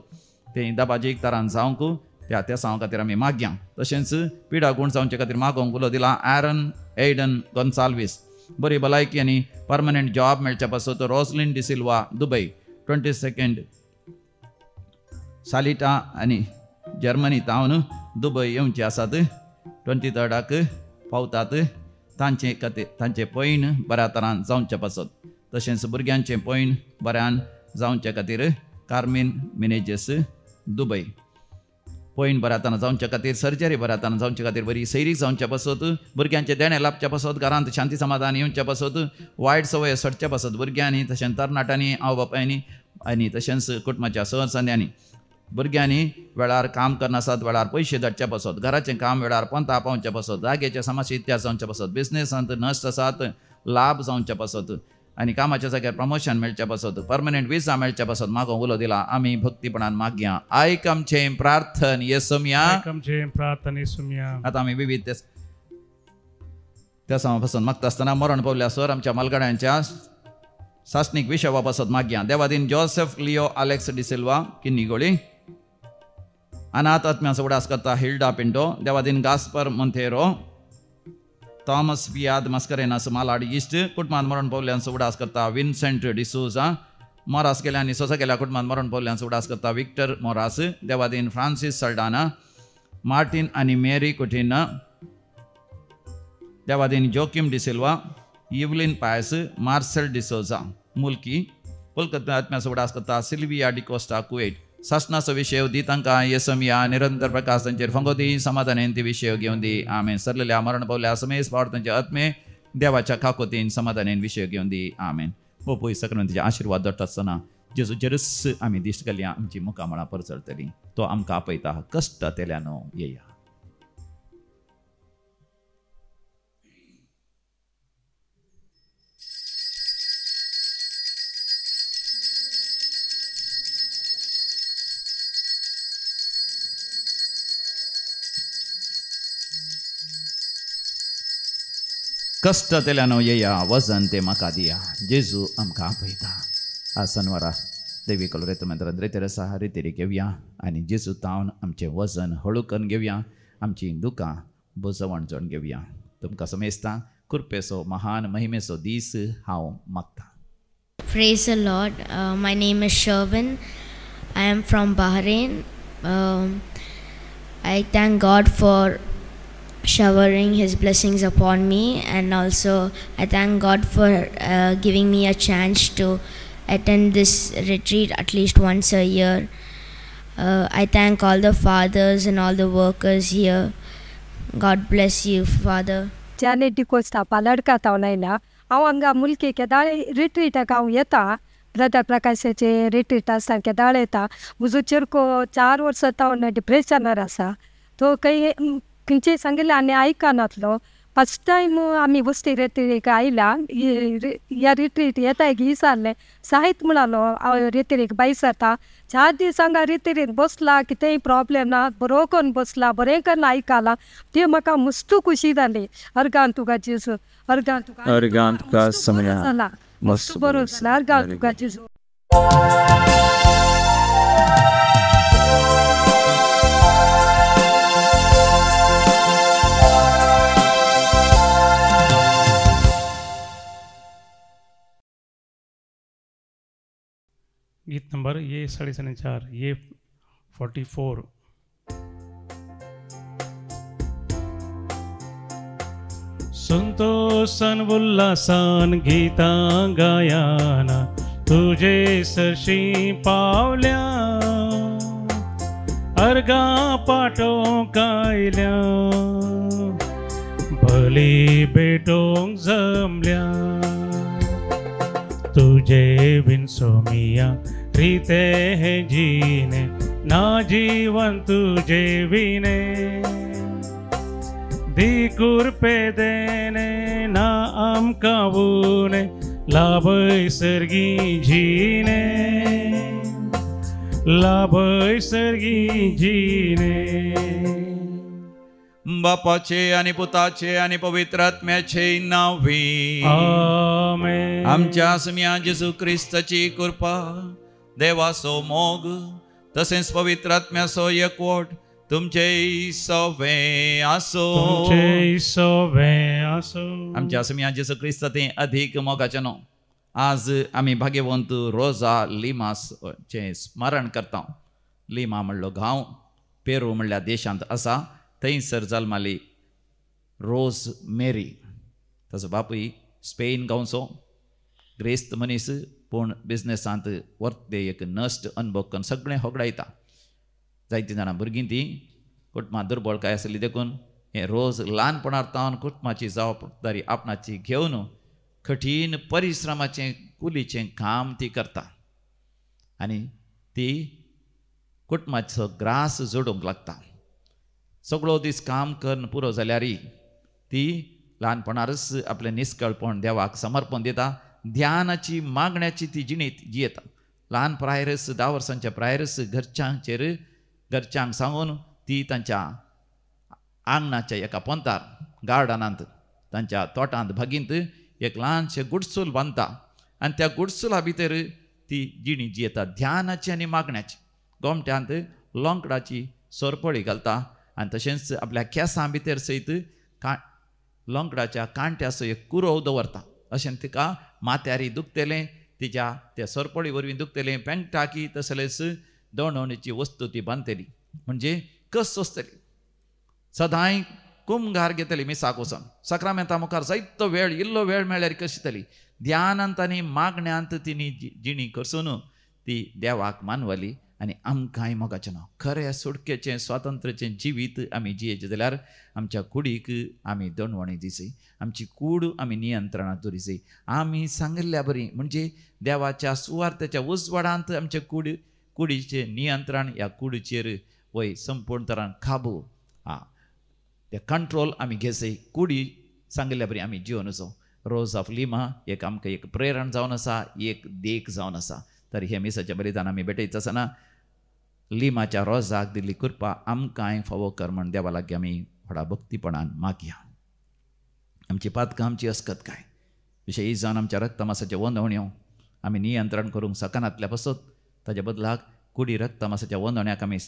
तें दबाजीक तरान जावंक त्या तेसांव खातीर आमी मागया. तशेंच पिडा गुण जावचे खातीर मागोवंक उलो दिला एरन एडन गोन्साल्वीस, बरी भलायकी आनी परमनंट जॉब मेळच्या पासत रोजलिन डिसिल्वा दुबय 22 सालिटा आनी जर्मनी तावन दुबय येवचे आसात 23 पावतात तांचे खातीर तांचे पयण बऱ्या तरान जावचे पासत. तशेंच भुरग्यांचें पयण बऱ्यान जावचे खातीर कार्मीन मिनेजेस दुबय पयण बऱ्या तरान जावचे खातीर, सर्जरी बऱ्या तरान जावचे खातीर, बरी सैरीक जावचे पासत, भुरग्यांचें देणें लाभच्या पासत, घरांत शांती समाधान येवच्या पासत, वायट संवय सडच्या पासत भुरग्यांनी तशेंच तरणाट्यांनी आवय बापायनी आनी तशेंच कुटुंबाच्या सहसंद्यांनी भुरग्यांनी वेळार काम करनासत वेळार पयशे धाडच्या पासत, घराचें काम वेळार पंता पावच्या पासत, जाग्याचे समस्या इतिहास जावच्या पासत, बिजनेसांत नश्ट आसात लाभ जावच्या पासत आनी कामाच्या जाग्यार प्रमोशन मेळच्या पासत, परमनंट विजा मेळच्या पासत मागोवंक उलो दिला. आमी भक्तीपणान मागया. आयक आमचें प्रार्थन येसुमया, आयक आमचें प्रार्थन येसुमया. आतां आमी विविध त्या पासून मागता आसतना मरण पावल्या सर आमच्या मालगाड्यांच्या सासणीक विशवा पासत मागया. देवादीन जोसेफ लिओ आलेक्स डिसिल्वा किन्नीगोळी, अनाथ आत्म्याचो उडास करता हिल्डा पिंटो, देवादीन गास्पर मोंतेरो, थॉमस पियाद मस्करेनास मालाड इश्ट, कुटुंबांत मरण पावल्यांचो उडास करता विन्सेंट डिसोजा, मोरास गेल्या आनी सोसा गेल्या कुटुंबांत मरण पावल्यांचो उडास करता विक्टर मोरास, देवादीन फ्रांसीस सल्डाना, मार्टीन आनी मेरी कुटिना, देवादीन जोकीम डिसिल्वा, इवलीन पायस, मार्सेल डिसोजा, मुल्की, कोलकाता आत्म्याचो उडास करता सिल्विया डिकोस्टा, कुवेट. सासनाचो विशय दी तांकां येसमिया निरंतर प्रकाश तांचेर फंगो दी, समाधानेन ती विशय घेवन दी. आमेन. सरलेल्या मरण पावल्या समेस पावट तांचे आत्मे देवाच्या काकोतीन समाधानेन विशय घेवन दी. आमेन. पोपूय सक्रमंतीचे आशिर्वाद दोडटा आसतना जेजूचेरच आमी दिश्ट घालया, आमची मुखामळां परचळटली. तो आमकां आपयता, कश्ट तेल्यानो येया. कश्ट तेल्यानो येया, वजन ते म्हाका दिया. जेजू आमकां आपयता. आज सनवारा देवी कलोरेत मंत्रांत रेतेरसा रितेरी घेवया आनी जेजू तावन आमचें वजन हळू करून घेवया, आमची दुकां बोजवण जोड घेवया. तुमकां समेस्ता कृपेचो महान महिमेचो दीस हांव मागता. Praise the Lord. My name is Sherwin. I am from Bahrain. I thank God for showering His blessings upon me, and also I thank God for giving me a chance to attend this retreat at least once a year. I thank all the fathers and all the workers here. God bless you, Father. Janet D'Costa पालडका तावन आयला. हांव हांगा मुलकी केदाळ रिट्रीटाक हांव येता. Brother प्रकाशाचे retreat आसता केदाळ येता. म्हजो चेरको 4 वर्सां तावन डिप्रेशनार आसा. तो खंय खंयचें सांगिल्लें आनी आयकनातलो. फस्ट टायम आमी वस्ती रिट्रीक आयल्या. ह्या रिट्रीट येताय की विचारलें साहित म्हणालो हांव रिट्रीक भायर सरता. 4 दीस हांगा रिट्रीक बसला, कितेंय प्रॉब्लेम ना, बरो करून बसला, बरें करून आयकलां. तें म्हाका मस्त खुशी जाली. अर्गान तुका जेजू, अर्गान तुका, अर्गान तुका समया, मस्त बरो जाला. अर्गान तुका जेजू. गीत नंबर ये 4.5, ये 44. संतोषान उल्हासान गीतां गायाना तुझे सरशी पावल्या, अर्गा पाटोंक आयल्या, भली भेटोंक जमल्या. तुझे बिन सोमिया रीते है जीने, ना जीवन तुझे विने. दी कुरपे देने ना आमकां उणे, लाभय सर्गी जीने, लाभय सर्गी जीने. बापाचे आणि पुताचे आणि पवित्र आत्म्याचे नावे आमेन. आमच्या सुम्या जेजू क्रिस्ताची कृपा, देवाचो मोग तसेच पवित्र आत्म्याचो एकवट तुमचे सवे आसो, तुमचे सवे आसो. आमच्या सुम्या जेजू क्रिस्त ते अधिक मोगाचे न्हू. आज आमी भाग्यवंत रोजा लिमासचें स्मरण करता. लिमा म्हणलो गांव पेरू म्हणल्या देशांत आसा. थंयसर जल्माली रोज मेरी. ताचो बापूय स्पेन गांवचो ग्रेस्त मनीस, पूण बिजनेसांत वर्ते एक नश्ट अनुभव करून सगळें होगडायता. जायतीं जाणां भुरगीं ती कुटुंबां दुर्बळकाय आसली देखून हें रोज ल्हानपणार तावन कुटुंबाची जबाबदारी आपणाची घेवन कठीण परिश्रमाचें कुलीचें काम ती करता आनी ती कुटुंबाचो ग्रास जोडूंक लागता. सगळो दीस काम करून पुरो जाल्यार ती ल्हानपणारच आपलें निस्कळपण देवाक समर्पण दिता. ध्यानाची मागण्याची ती जिणेंत जियेता. ल्हान प्रायरस 10 वर्सांच्या प्रायरस घरच्यांचेर घरच्यांक सांगून ती तांच्या आंगणाच्या एका पोंतार गार्डनांत तांच्या तोटांत भागींत एक ल्हानशें गुडसूल बांदता आनी त्या गुडसुला भितर ती जिणी जियेता ध्यानाची आनी मागण्याची. गोमट्यांत लोंकडाची सोरपळी घालता आनी तशेंच आपल्या केंसां भितर सयत लोंकडाच्या कांट्याचो एक कुरोव दवरता. अशें तिका माथ्यारी दुखतलें, तिच्या त्या सोरपळी वरवीं दुखतलें, पेंटाकी तसलेच दवणवणीची वस्तू ती बांदतली म्हणजे कस सोंसतली. सदांय कुमघार घेतली मिसाक वचोन साक्रामेंता मुखार जायतो वेळ इल्लो वेळ मेळ्ळ्यार कशी जातली ध्यानांत आनी मागण्यांत तिणी जिणी करसून ती देवाक मानवली आनी आमकांय मोगाचें नांव खरें सुटकेचें स्वातंत्र्याचें जिवीत आमी जियेचें जाल्यार आमच्या कुडीक आमी दणवणी दिसय, आमची कूड आमी नियंत्रणांत दवरिसय. आमी सांगिल्ल्या बरी म्हणजे देवाच्या सुवार्थाच्या उजवाडांत आमच्या कुडीचें नियंत्रण ह्या कुडीचेर वय संपूर्ण तरान काबू आ ते कंट्रोल आमी घेसय. कुडी सांगिल्ल्या बरी आमी जिवन वचो. रोज ऑफ लिमा एक आमकां एक प्रेरण जावन आसा, एक देख जावन आसा. तर हे मिसाचें बलिदान आमी भेटयता आसतना लिमाच्या रोजाक दिल्ली कृपा आमकांय फावो कर म्हण देवा लागीं आमी व्हडा भक्तीपणान मागया. आमची पातकां आमची अस्कत काय विशय जावन आमच्या रक्तमासाचे वंदवण्यो आमी नियंत्रण करूंक शकनातल्या पासत ताच्या बदलाक कुडी रक्तमासाच्या वंदवण्याक आमी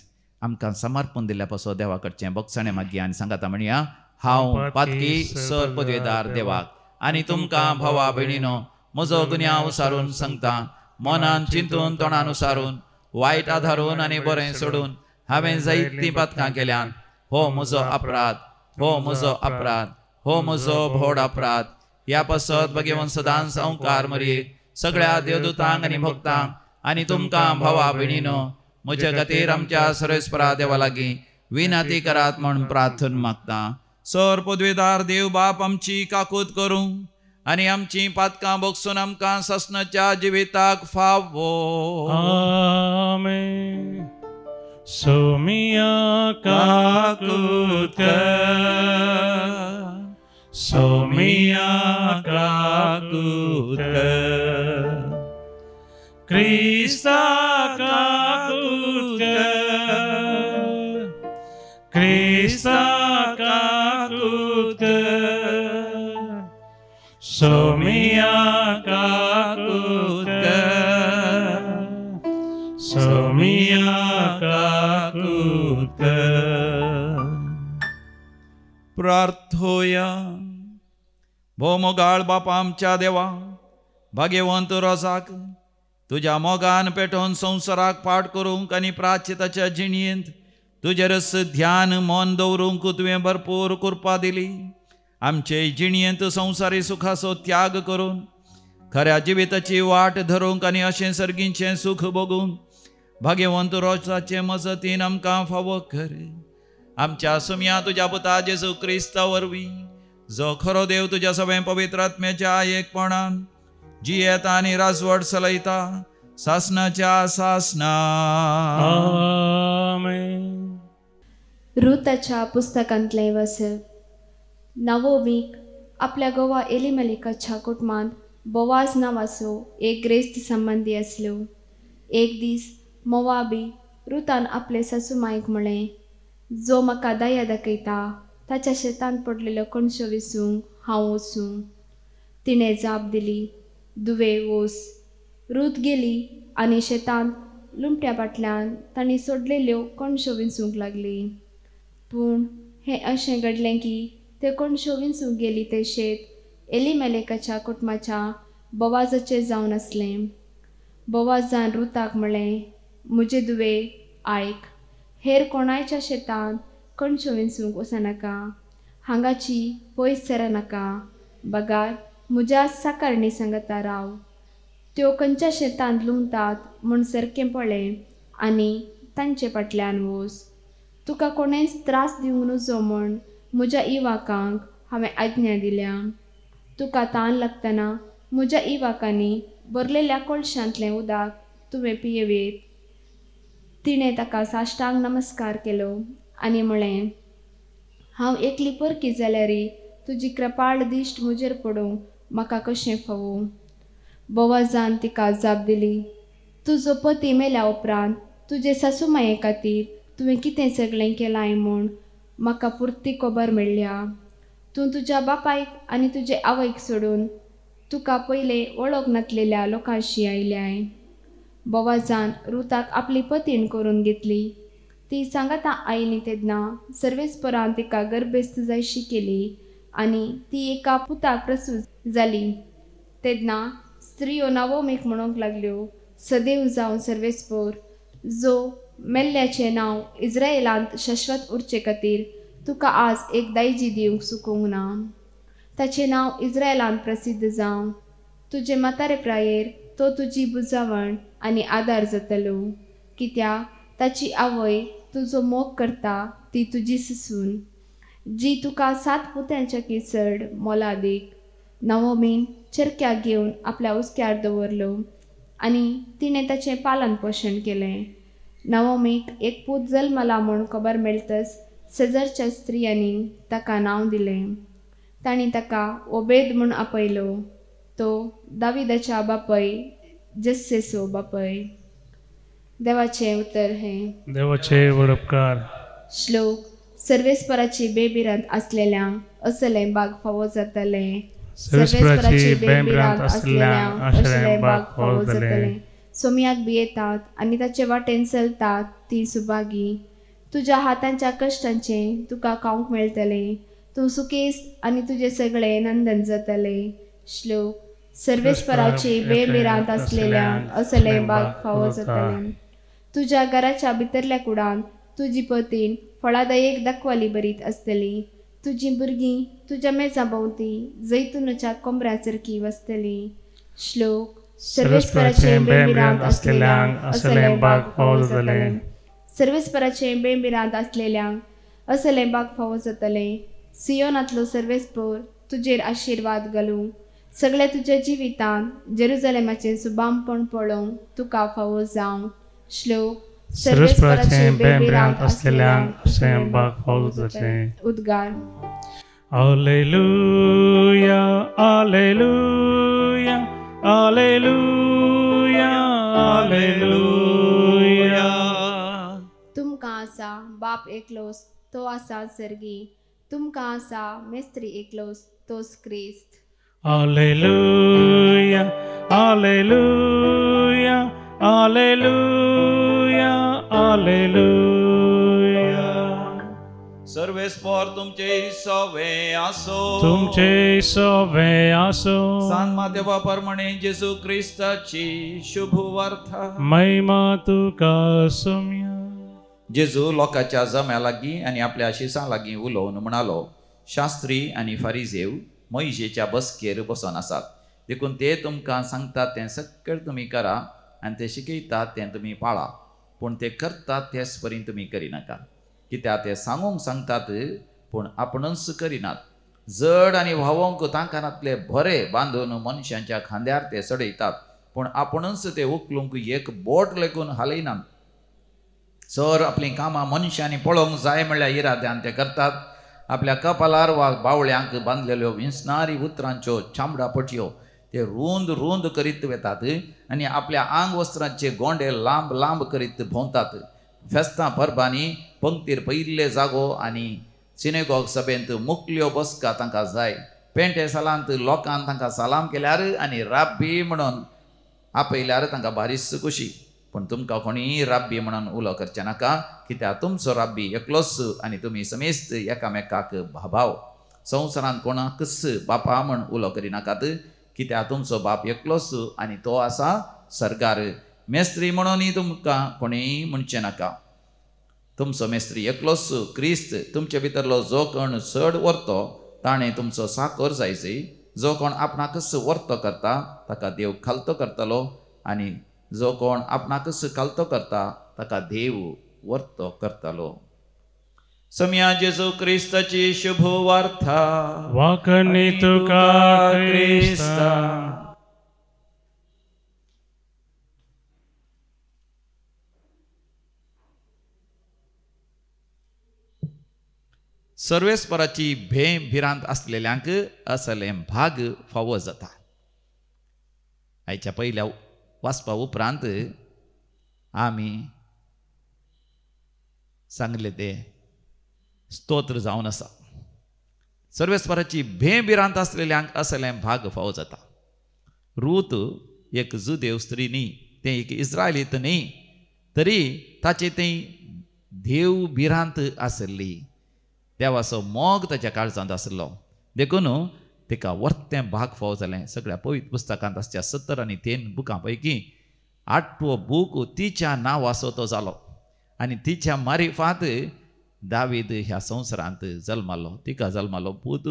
आमकां समर्पण दिल्ल्या पासत देवा कडचें बोगसाणें मागया आनी सांगाता म्हणया, हांव पातकी सर पदवेदार देवाक आनी तुमकां भावा भयणीनो म्हजो गुन्यांव सारून सांगता, मनान चिंतून तोंडान उसारून वायट आधारून आनी बरें सोडून हांवें जायतीं पातकां केल्यान. हो म्हजो अपराध, हो म्हजो अपराध, हो म्हजो व्हड अपराध. ह्या पासत भगवंत सदांच संवकार मरयेक सगळ्या देवदूतांक आनी भक्तांक आनी तुमकां भावा भयणीनो म्हज्या खातीर आमच्या सर्वेस्परा देवा लागीं विनंती करात म्हूण प्रार्थना मागता. सर पदवेदार देव बाप आमची काकूत करूं आनी आमची पातकां भोगसून आमकां सासणाच्या जिविताक फावो. आमेन. सोमिया काकूत कर, सोमिया काकूत कर, क्रिस्ता काकूत कर, क्रिस्ता काकूत कर, सोमिया काकूत कर, सोमिया काकूत कर. प्रार्थोया. भो मोगाळ बापा आमच्या देवा, भाग्यवंत रोजाक तुज्या मोगान पेटोवन संवसाराक पाठ करूंक आनी प्राचिताच्या जिणयेंत तुजेरच ध्यान मन दवरूंक तुवें भरपूर कृपा दिली. आमचे जिणयेंत संवसारी सुखाचो त्याग करून खऱ्या जिविताची वाट धरूंक आनी अशें सर्गींचें सूख भोगूंक भाग्यवंत रोजाचे मजतीन आमकां फावो कर. आमच्या सुमया तुज्या पुता जेजू क्रिस्ता वरवीं, जो खरो देव तुज्या सगळ्या पवित्र आत्म्याच्या एकपणान जियेता आनी राजवट चलयता सासनाच्या सासना. आमेन. रुताच्या पुस्तकांतलें वसप. नवोमीक आपल्या गोवा एलिमेलेकाच्या कुटुंबांत बोवाज नांवाचो एक ग्रेस्त संबंदी आसलो. एक दीस मोवाबी रुतान आपले सासूमायक म्हळें, जो म्हाका दया दाखयता ताच्या शेतांत पडलेल्यो कणश्यो विसूंक हांव वचूं. तिणें जाप दिली, दुवे वोस. रूत गेली आनी शेतांत लुमट्या फाटल्यान तांणी सोडलेल्यो कणश्यो विंचूंक लागली. पूण हें अशें घडलें की त्यो कणश्यो विंचूंक गेली तें शेत एलिमेलेकाच्या कुटुंबाच्या बोवाजाचें जावन आसलें. बोवाजान रुताक म्हळें, म्हजे दुवे आयक, हेर कोणायच्या शेतांत कणश्यो विंचूंक वचनाका, हांगाची पयस सरनाका, बगार म्हज्या साकारणी सांगता राव. त्यो खंयच्या शेतांत लुंवतात म्हूण सारकें पळय आनी तांचे फाटल्यान वच. तुका कोणेंच त्रास दिवंक नजो म्हूण म्हज्या इवाकांक हांवें आज्ञा दिल्या. तुका तान लागतना म्हज्या इवाकांनी भरलेल्या कोळशांतलें उदक तुवें पियेवेत. तिणें ताका साश्टांग नमस्कार केलो आनी म्हळें, हांव एकली परकी जाल्यार तुजी कृपाळ दिश्ट म्हजेर पडूंक म्हाका कशें फावो. बोवाजान तिका जाप दिली, तुजो पती मेल्या उपरांत तुजे सासूमाये खातीर तुवें कितें सगळें केलां म्हूण म्हाका पुरती खबर मेळ्ळ्या. तूं तुज्या बापायक आनी तुजे आवयक सोडून तुका पयले वळख नासलेल्या लोकांशी आयल्याय. बोवाजान रुताक आपली पतीण करून घेतली. ती सांगाता आयली तेन्ना सर्वेस्परान तिका गर्भेस्त जायशी केली आनी ती एका पुताक प्रसूत जाली. तेन्ना स्त्रियो नावोमीक म्हणूंक लागल्यो, सदैव जावन सर्वेस्पर, जो मेल्ल्याचें नांव इस्रायलांत शाश्वत उरचे खातीर तुका आज एक दायजी दिवंक चुकूंक ना. ताचें नांव इस्रायलांत प्रसिद्ध जावं. तुजे म्हातारे प्रायेर तो तुजी बुजावण आनी आदार जातलो, कित्याक ताची आवय तुजो मोग करता ती तुजी सून, जी तुका 7 पुत्यांच्या की चड मोलादीक. नवोमीन चरक्याक घेवन आपल्या हुस्क्यार दवरलो आनी तिणें ताचें पालन पोशण केलें. नवोमीक एक पूत जल्मला म्हूण खबर मेळटच शेजारच्या स्त्रियांनी ताका नांव दिलें. तांणी ताका ओबेद म्हूण आपयलो. तो दाविदाच्या बापय जस्सेचो बापय. देवाचें उतर हें. देवाचे वडपकार. श्लोक. सर्वेस्पराची बेभिरांत आसलेल्यांक असलें भाग फावो जातलें. सर्वेस्पराची बेभिरांत आसलेल्यांक असलें भाग फावो जातलें. सोमयाक भियेतात आनी ताचे वाटेन चलतात ती सुभागी. तुज्या हातांच्या कश्टांचें तुका खावंक मेळटलें. तूं सुकेस्त आनी तुजें सगळें नंदन जातलें. श्लोक. सर्वेस्पराची बेभिरांत आसलेल्यांक असलें भाग फावो जातलें. तुज्या घराच्या भितरल्या कुडांत तुजी पतीन फळादायक दाखवाली बरीत आसतली. तुजी भुरगीं तुज्या मेजा भोंवती जैतुनाच्या कोंबऱ्या सारकी वसतली. श्लोक. सर्वेस्पराचे बेभिरांत आसलेल्यांक असलें भाग फावो जातलें. सर्वेस्पराचे बेभिरांत आसलेल्यांक असलें भाग फावो जातलें. सियोनांतलो सर्वेस्पर तुजेर आशिर्वाद घालूं. सगळ्या तुज्या जिवितांत जेरुजलेमाचें सुबामपण पळोवंक तुका फावो जावं. श्लोक. सर्वेस्पराचे बेभिरांत आसलेल्यांक असलें भाग फावो जातलें. उद्गार. Alleluia, alleluia, alleluia, alleluia. तुमकां आसा बाप एकलोस, तो आसा सर्गी. तुमकां आसा मेस्त्री एकलोस, तोच क्रिस्त. Alleluia, alleluia, alleluia, alleluia. सर्वेस्पर तुमचे सवे आसो. तुमचे सवे आसो. सान मातेवा परमणे जेसू क्रिस्ताची शुभ वार्ता. महिमा तुका सोम्या. जेजू लोकांच्या जम्या लागीं आनी आपल्या शिसां लागीं उलोवन म्हणालो, शास्त्री आनी फारिजेव मोयजेच्या बसकेर बसून आसात, देखून ते तुमकां सांगतात तें सगळें तुमी करा आनी ते शिकयतात तें तुमी पाळा, पूण ते करतात तेच परी तुमी करिनाका. कित्याक ते सांगूंक सांगतात पूण आपणूच करिनात. जड आनी व्हांवोंक तांकानांतले भरे बांदून मनशांच्या खांद्यार ते चडयतात, पूण आपणूच ते उखलूंक एक बोट लेगून हालयनात. सर आपलीं कामां मनशांनी पळोवंक जाय म्हणल्यार इराद्यान ते करतात. आपल्या कपालार वा बावळ्यांक बांदलेल्यो विंचणारी उतरांच्यो चामडा पटयो ते रूंद रूंद करीत वेतात आनी आपल्या आंग वस्त्रांचे गोंडे लांब लांब करीत भोंवतात. फेस्तां परबांनी पंक्तीर पयिल्ले जागो आनी सिनेगॉग सभेंत मुकल्यो बसका तांकां जाय. पेंटे सालांत लोकान तांकां सलाम केल्यार आनी राब्बी म्हणून आपयल्यार तांकां बारीस खुशी. पूण तुमकां कोणीय राब्बी म्हणून उलो करचें नाका, कित्याक तुमचो राब्बी एकलोच आनी तुमी समेस्त एकामेकाक भाभाव. संवसारांत कोणाकच बापा म्हण उलो करिनाकात, कित्याक तुमचो बाप एकलोच आनी तो आसा सर्गार. मेस्त्री म्हणूनय तुमकां कोणीय म्हणचें नाका, तुमचो मेस्त्री एकलोच क्रिस्त. तुमचे भितरलो जो कोण चड व्हरतो ताणें तुमचो साकर जायची. जो कोण आपणाकच व्हरतो करता ताका देव खालतो करतलो, आनी जो कोण आपणाकच खालतो करता ताका देव व्हरतो करतलो. सम्या जेजू क्रिस्ताची शुभ वार्ता. वाकणी तुका क्रिस्ता. सर्वेस्पराची भे भिरांत आसलेल्यांक असलें भाग फावो जाता. आयच्या पयल्या वाचपा उपरांत आमी सांगले ते स्तोत्र जावन आसा. सर्वेस्पराची भे भिरांत आसलेल्यांक असलें भाग फावो जाता. रूत एक जुदेव स्त्री न्ही, तें एक इस्रायलीत न्ही, तरी ताचे तें देव भिरांत आसली. देवाचो मोग ताच्या काळजांत आसलो, देखून तिका वर्तें भाग फावो जालें. सगळ्या पवित्र पुस्तकांत आसच्या 73 बुकां पैकी 8वो बूक तिच्या नांवाचो तो जालो आनी तिच्या मारिफात दावीद ह्या संवसारांत जल्मालो. तिका जल्मालो पूत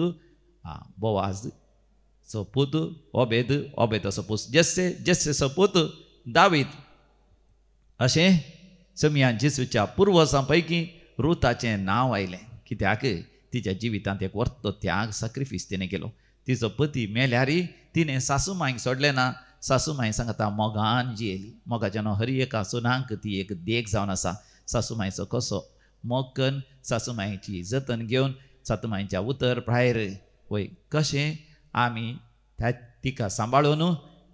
बोवाज सो पूत ओबेद, ओबेदाचो पूत जेस्से, जेस्सेचो पूत दावीद. अशें समिया जेजूच्या पुर्वजां पैकी रुताचें नांव आयलें. कित्याक तिच्या जिवितांत एक वर्तो त्याग सॅक्रिफीस तिणें केलो. तिचो पती मेल्यार तिणें सासूमांयक सोडलें ना. सासूमांय सांगता मोगान जियेली. मोगाच्या न्हू हर एका सुनांक ती एक देख जावन आसा. सासूमांयचो कसो मोग कन्न सासूमांयची जतन घेवन सासूमांयच्या उतर भायर वय कशें आमी त्या तिका सांबाळून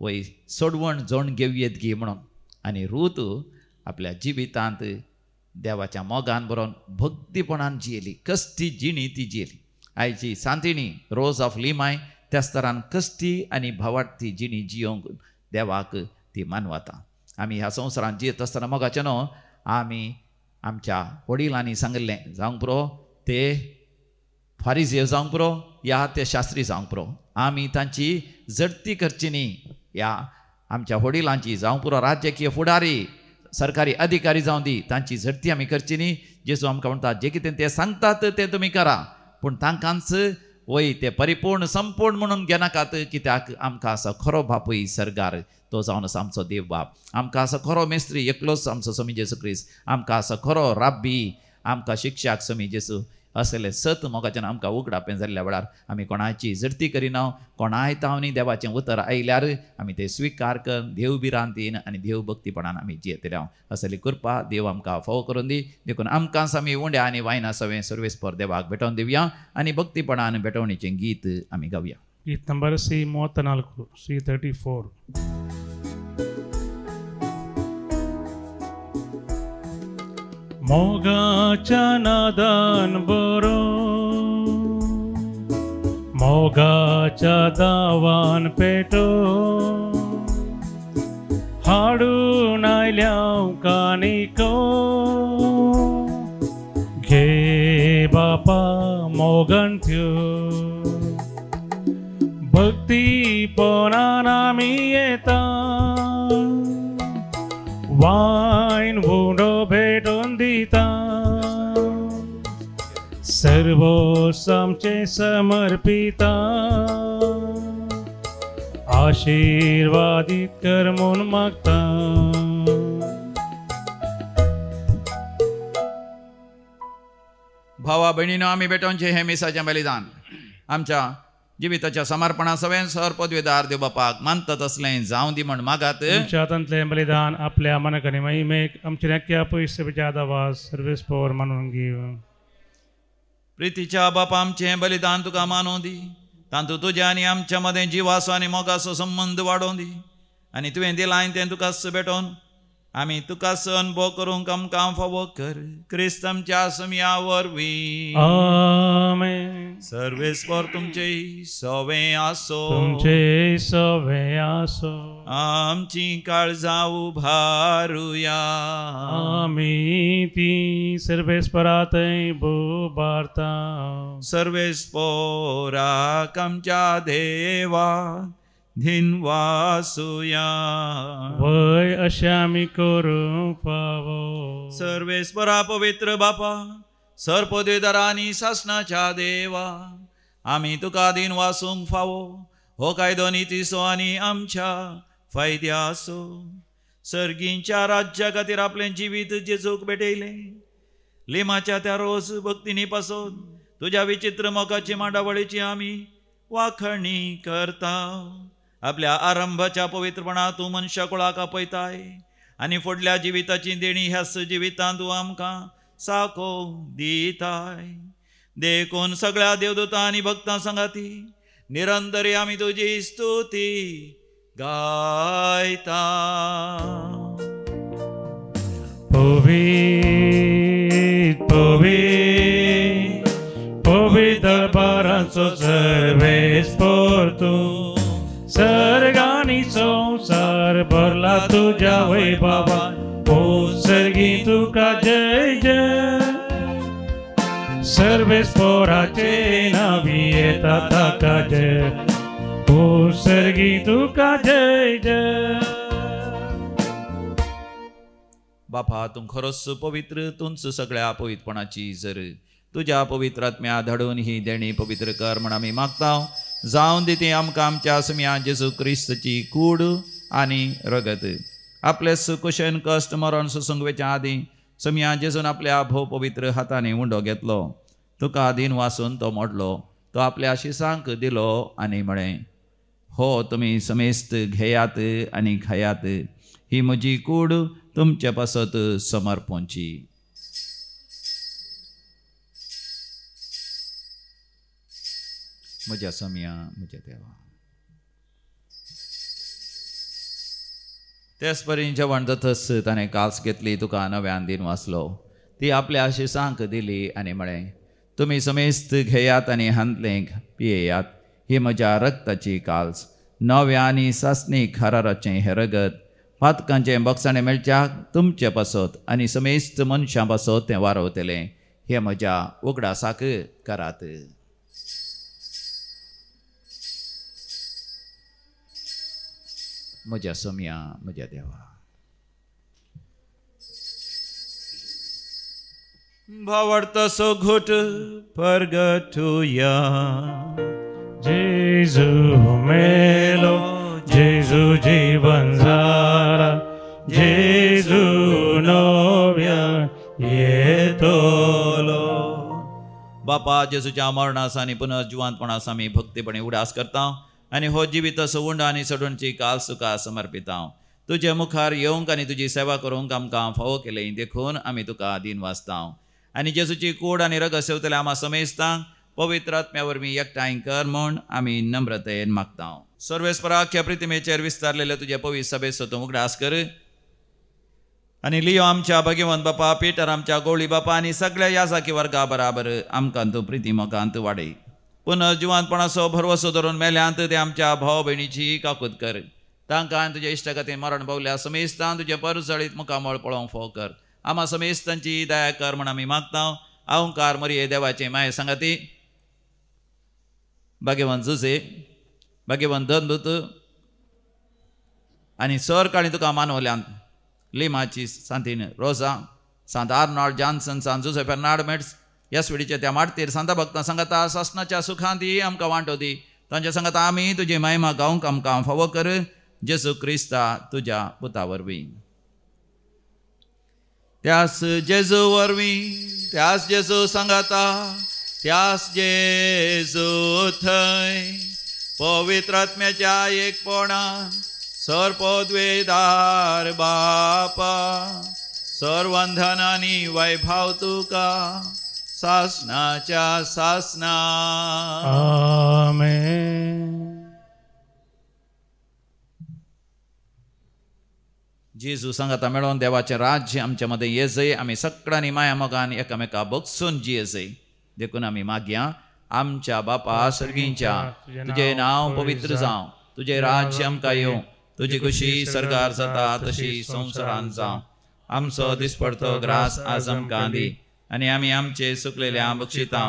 वय सोडवण जोण घेवयेत गी म्हणून. आनी रूत आपल्या जिवितांत देवाच्या मोगान बरोवन भक्तीपणान जियेली. कश्टी जिणी ती जियेली. आयची सांतिणी रोज ऑफ लिमाय त्याच तरान कश्टी आनी भावार्थी जिणी जियोंक देवाक ती मानवता. आमी ह्या संवसारांत जियेत आसतना मोगाचें न्हू आमी आमच्या वडिलांनी सांगिल्लें जावंक पुरो ते फारिजेव जावंक पुरो या ते शास्त्री जावंक पुरो, आमी तांची जडती करची न्ही. या आमच्या वडिलांची जावंक पुरो राजकीय फुडारी सरकारी अधिकारी जावं दी, तांची झडती आमी करची न्ही. जेजू आमकां म्हणटा जे कितें ते सांगतात तें तुमी करा, पूण तांकांच वय ते परिपूर्ण संपूर्ण म्हणून घेनाकात. कित्याक आमकां आसा खरो बापूय सरकार, तो जावन आसा आमचो देव बाप. आमकां आसा खरो मेस्त्री एकलोच आमचो स्वामी जेजू क्रिस्त. आमकां आसा खरो राब्बी, आमकां शिक्षक स्वामी जेजू. असले सत मोगाच्यान आमकां उगडापें जाल्ल्या वेळार आमी कोणाची झडती करिना. कोणाय तावनी देवाचें उतर आयल्यार आमी तें स्विकार करून देव भिरांतीन आनी देव भक्तीपणान आमी जियेतले. असली कृपा देव आमकां फावो करून दी. देखून आमकां आमी उंड्या आनी वायना सवें सर्वेस्पर देवाक भेटोवन दिवया आनी भक्तीपणान भेटवणीचें गीत आमी गावया. गीत नंबर सी 34, सी 34. मोगाच्या नादान बरो, मोगाच्या दावान पेटो, हाडून आयल्या कानिको, घे बापा मोगन त्यो, भक्तीपणान आमी येता, वायन उंडो भेटून दिता, सर्वोस आमचें समर्पिता, आशिर्वादीत कर म्हूण मागता. भावा भयणीनो आमी भेटोवचें हें मिसाचें बलिदान आमच्या जिविताच्या समर्पणा सवें सर पदवेदार देव बापाक मानतात असलें जावं दी म्हण मागात. तुमच्या हातांतलें बलिदान आपल्या मनाक आनी महिमेक आमच्या नक्या पयशे आदावास सर्वेस पवर मानून घेव. प्रितीच्या बापा आमचें बलिदान तुका मानूं दी, तातूंत तुज्या आनी आमच्या मदें जिवाचो आनी मोगाचो संबंद वाडोवं दी आनी तुवें दिलां तें तुकाच भेटोवन आमी तुका अनुभव करूंक आमकां फावो कर. क्रिस्त आमच्या समिया वरवीं. आमेन. सर्वेस्पर तुमचे सवें आसो, तुमचे सवें आसो. आमची काळजां उभारुया, आमी ती सर्वेस्परा थंय उबारता. सर्वेस्पराक आमच्या देवा धिनवासुया, वय अशें आमी करूंक फावो. सर्वेस्परा पवित्र बापा, सर्पदेदारा आनी सासणाच्या देवा, आमी तुका दिनवासूंक फावो. हो कायदो नितीचो आनी आमच्या फायद्याचो. सर्गींच्या राज्या खातीर आपलें जिवीत जेजूक भेटयलें. लिमाच्या त्या रोज भक्तीनी पासून तुज्या विचित्र मोगाची मांडावळीची आमी वाखणी करता. आपल्या आरंभाच्या पवित्रपणात तूं मनशा कुळाक आपयताय आनी फुडल्या जिविताची देणी ह्याच जिवितांत तूं आमकां साको दिताय. देखून सगळ्या देवदूतां आनी भक्तां सांगाती निरंतरी आमी तुजी स्तुती गायता. पवित्र पवित्र पवित्र बारांचो सर्वेस्पर तूं, सर्गानी संवसार भरला तुज्या वैभवान. ओ सर्गी तुका जय जय, सर्वेस्पराचे नावी येता ताका जय. ओ सर्गी तुका जय जय. बापा तूं खरोच पवित्र, तूंच सगळ्या पवित्रपणाची जर तुज्या पवित्र आत्म्या धाडून ही देणी पवित्र कर म्हण आमी मागता. जावन दी ती आमकां आमच्या समिया जेजू क्रिस्तची कूड आनी रगत. आपले सुकुशन कश्ट मरण सोसूंक वेच्या आदीं समिया जेजून आपल्या भोव पवित्र हातांनी उंडो घेतलो, तुका दीन वासून तो मोडलो, तो आपल्या शिसांक दिलो आनी म्हळें, हो तुमी समेस्त घेयात आनी खायात, ही म्हजी कूड तुमचे पासत समर्पणची. म्हज्या समिया म्हज्या देवा. तेच परी जेवण जातच ताणें कास घेतली, तुका नव्यान दीन वाचलो, ती आपल्या शिसांक दिली आनी म्हळें, तुमी समेस्त घेयात आनी हांतलें पियेयात, ही म्हज्या रक्ताची काल्स, नव्या आनी सासणी खाराराचें हें रगत पातकांचें बक्षाणें मेळच्याक तुमचे पासत आनी समेस्त मनशां पासत तें वारवतलें, हें म्हज्या उगडासाक करात. म्हज्या सोम्या म्हज्या देवा. भावार्थाचो घोट परगटुया. जेजू मेलो, जेजू जीवन झाला, जेजू नव्या येतलो. बापा जेजूच्या मरणास आनी पुनर्जिवंतपणास आमी भक्तीपणे उडास करता आनी हो जिवीत सवंड आनी सडणची काल सुखा समर्पिता. तुजे मुखार येवंक आनी तुजी सेवा करूंक आमकां फावो केलें देखून आमी तुका दीन वाचता. आनी जेजूची कूड आनी रगत सेवतले आमा समेस्तांक पवित्र आत्म्या वरवीं एकठांय कर म्हूण आमी नम्रतेन मागता. सर्वेस्परा अख्ख्या प्रतिमेचेर विस्तारलेले तुजे पवित्र सभेचो तूं उगडास कर आनी लियो आमच्या भगवंत बापा, पिटर आमच्या गोळी बापा आनी सगळ्या याजाकी वर्गा बराबर आमकां तूं प्रिती मोगांत वाडय. पुनर्जिवंतपणाचो भरवसो धरून मेल्यांत ते आमच्या भाव भयणीची काकूत कर. तांकां तुज्या इश्टागतीन मरण पावल्या समेस्तान तुजें परजळीत मुखामळ पळोवंक फावो कर. आमा समेस्तांची दया कर म्हण आमी मागता. अहंकार मरिये देवाचे माये सांगाती भाग्यवंत जुजे, भाग्यवंत धनदूत आनी सर काळी तुका मानवल्यान लिमाची सांतीन रोजा, सांत आर्नॉल्ड जॉन्सन, सांत जुजे फेर्नाड मेट्स ह्या वेळीच्या त्या माडतीर सांता भक्तां सांगाता सासनाच्या सुखांत दी आमकां वांटो दी. तांच्या सांगाता आमी तुजी महिमा गावंक आमकां फावो कर, जेजू क्रिस्ता तुज्या पुता वरवीं. त्यास जेजू वरवीं, त्यास जेजू सांगाता, त्यास जेजू थंय पवित्र आत्म्याच्या एकपणान सर्वपदवेदार बापा सर्वंधन आनी वैभाव तुका सासनाच्या सासना. आमेन. जेजू सांगाता मेळोवन देवाचें राज्य आमच्या मदें येजय. आमी सगळ्यांनी माया मोगान एकामेका बगसून जियेजय. देखून आमी मागया, आमच्या बापा सर्गींच्या तुजें नांव पवित्र जावं, तुजें राज्य आमकां येवं, तुजी खुशी सरकार जाता तशी संवसारांत जावं. आमचो दिसपडतो ग्रास आज आमकां दी आनी आमी आमचे सुकलेल्या बक्षिता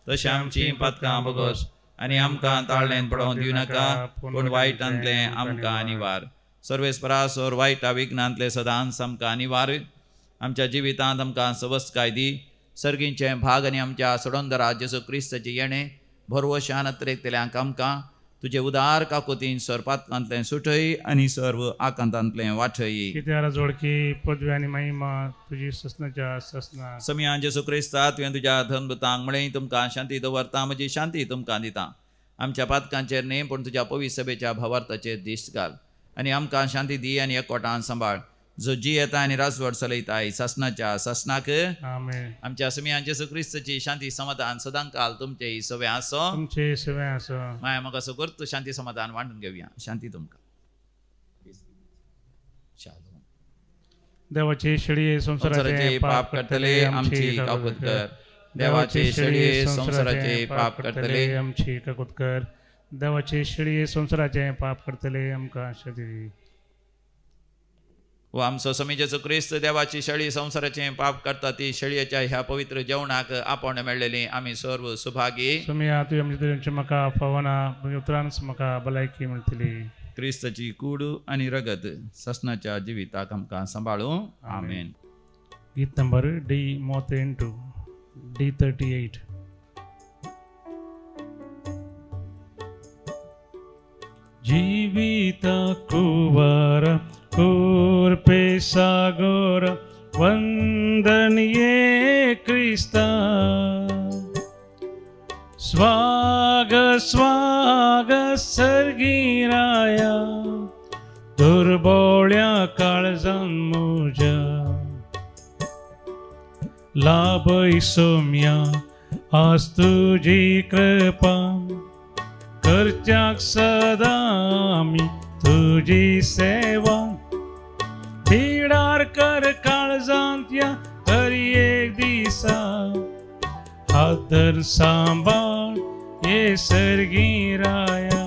तशें आमची पातकां बगस आनी आमकां ताळ्ळेन पडोवंक दिवं नाका, पूण वायटांतलें आमकां निवार. सर्वेस्परा सोर वायटा विघ्नांतलें सदांच आमकां निवार. आमच्या जिवितांत आमकां सवस्काय दी. सर्गींचें भाग आनी आमच्या सोडोंदरा जेजू क्रिस्ताचें येणें भरवशान अत्रेकतल्यांक आमकां तुजे उदार काकुतीन सर्पातकांतलें सुटय आनी सर्व आकांतांतलें वाटय. कित्यार जोडकी पदवी आनी महिमा तुजी ससनाच्या ससना. समिया जेजू क्रिस्ता तुवें तुज्या धनभूतांक म्हळें, तुमकां शांती दवरता, म्हजी शांती तुमकां दिता. आमच्या पातकांचेर न्ही पूण तुज्या पवित्र सभेच्या भावार्थाचेर दिश्ट घाल आनी आमकां शांती दी आनी एकवटान सांबाळ. जो जी येता आनी राजवट चलयताय सासनाच्या सासनाक. आमेन. आमच्या समिया जेजू क्रिस्ताची शांती समाधान सदांकाल तुमचे सवे आसो. तुमचे सवे आसो. माया म्हाका असो करतो शांती समाधान वांटून घेवया. शांती तुमकां. देवाचे शेळये संवसाराचे पाप करतले आमची काकूत कर. देवाचे शेळये संवसाराचे पाप करतले आमची काकूत कर. देवाचे शेळये संवसाराचे पाप करतले आमकां शांती दी. व आमचो समी जेजू क्रिस्त देवाची शेळी संवसाराचें पाप करता ती शेळयेच्या ह्या पवित्र जेवणाक आपण मेळ्ळेली आमी सर्व सुभागी. समिया तुवें आमचे म्हाका फावना उतरानच म्हाका भलायकी मेळटली. क्रिस्ताची कूड आनी रगत ससनाच्या जिविताक आमकां सांबाळूं. आमेन. गीत नंबर डी 38, डी 38. जीविता कुवार कूर्पे सागोर वंदनीय क्रिस्ता स्वाग स्वाग सर्गिराया दुर्बोळ्या काळजान मुजा लाभय सोम्या आज तुजी कृपा करच्याक सदा आमी तुजी सेवा बिडार कर काळजांत या हर एक दिसा हात धर सांबाळ ये सर्गिराया.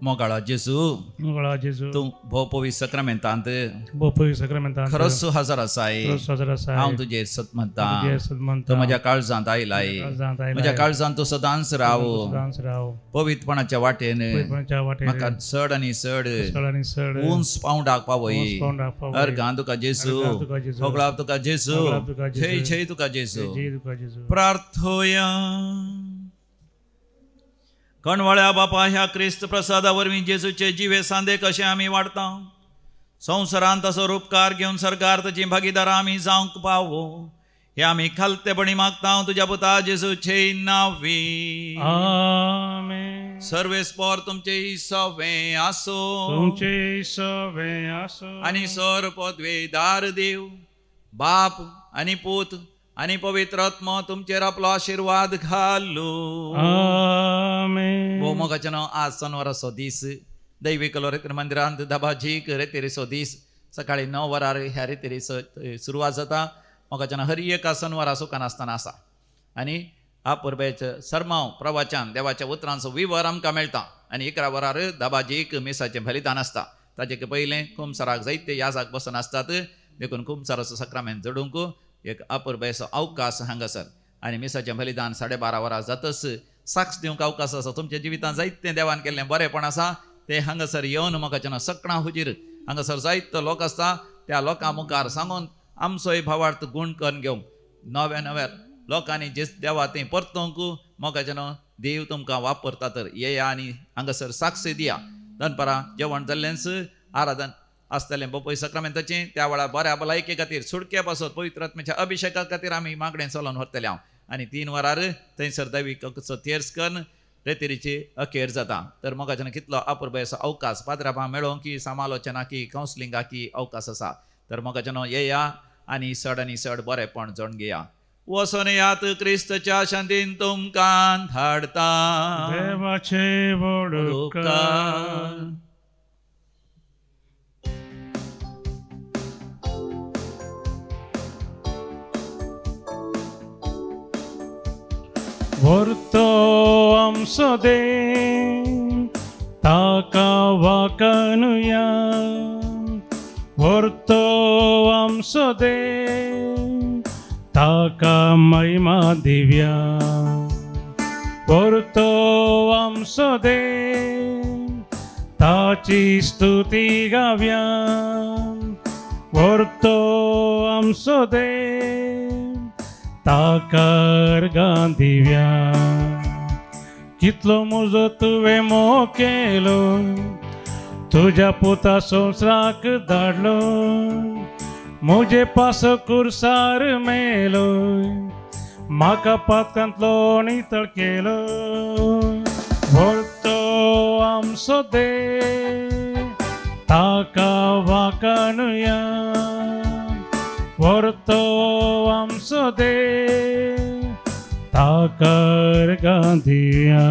मोगाळा जेजू, मोगाळा जेजू, तूं भोव पवित्र सक्रामेंतांत, भोव पवित्र सक्रामेंतांत खरोच हजर आसाय, खरोच हजर आसाय. हांव तुजेर सत म्हणटा, तूं म्हज्या काळजांत आयलाय, म्हज्या काळजांत तूं सदांच राव, सदांच राव. पवित्रपणाच्या वाटेन म्हाका चड आनी चड उंच पावंडाक पावय. अर्गां तुका जेजू, होगळाप तुका जेजू, जय जय तुका जेजू. प्रार्थोया. कणवाळ्या बापा, ह्या क्रिस्त प्रसादा वरवीं जेजूचे जिवे सांदे कशे आमी वाडता, संवसारांत तसो रुपकार घेवन सरकार ताची भागीदारां आमी जावंक पावो, हे आमी खालतेपणी मागता तुज्या पुता जेजूचे नांवी. आमेन. सर्वेस्पोर तुमचे सवे आसो, तुमचे सवे आसो. आनी सर पदवेदार देव बाप आनी पूत आनी पवित्र आत्मो तुमचेर आपलो आशिर्वाद घालू. आमेन. भोव मोगाचें नांव, आज सनवाराचो दीस, दैवीक लोरेतर मंदिरांत दाबाजीक रेतेरीचो दीस. सकाळी 9 वरार ह्या रेतेरीचो सुरवात जाता. मोगाचें नांव हर एका सनवारा सुखान आसतना आसा आनी आपरबेचो सरमाव प्रवचन देवाच्या उतरांचो विवर आमकां मेळटा. आनी 11 वरार दाबाजीक मिसाचें बलिदान आसता. ताचे पयलें कुमसाराक जायते याजाक बसून आसतात, देखून कुमसाराचो सक्रामेंत जोडूंक एक अपुरबायेचो अवकाश हांगासर. आनी मिसाचें बलिदान 12:30 वरां जातच साक्ष दिवंक अवकाश आसा. तुमच्या जिवितांत जायतें देवान केल्लें बरेंपण आसा तें हांगासर येवन म्हाका सगळ्यां हुजीर हांगासर जायतो लोक आसता त्या लोकां मुखार सांगून आमचोय भावार्थ गूण करून घेवंक नव्या नव्या लोकांनी जे देवा तें परतोवंक म्हाका देव तुमकां वापरता. तर येया आनी हांगासर साक्ष दिया. दनपारां जेवण जाल्लेंच आराधन आसतलें बपय सक्रामेंताचें. त्या वेळार बऱ्या भलायके खातीर सुटके पासत पवित्र आत्म्याच्या अभिशेका खातीर आमी मागणें चलोवन व्हरतले हांव. आनी 3 वरार थंयसर दैवीक तेर्स करून रेतेरीची अखेर जाता. तर मोगाच्यान कितलो अपुरबायेचो अवकाश पाद्रापां मेळोवंक की समालोचना की कावन्सिलिंगा की अवकाश आसा. तर मोगाच्यान येया आनी चड आनी चड बरेंपण जण घेया. वचोन यात क्रिस्तच्या शांतीन तुमकां धाडता. देवाचे व्हड उपकार. व्हरतो आमचो देव ताका वाकानुया, व्हरतो आमचो देव ताका महिमा दिव्या, व्हरतो आमचो देव ताची स्तुती गाव्या, व्हरतो आमचो देव ताका अर्गां दिव्या. कितलो म्हजो तुवें मोग केलो, तुज्या पुता संवसाराक धाडलो, म्हजे पासो कुर्सार मेलो, म्हाका पातकांतलो नितळ केलो. व्हरतो आमचो देव ताका वाकानुया, व्हरतो आमचो देव ताका अर्गां दिया.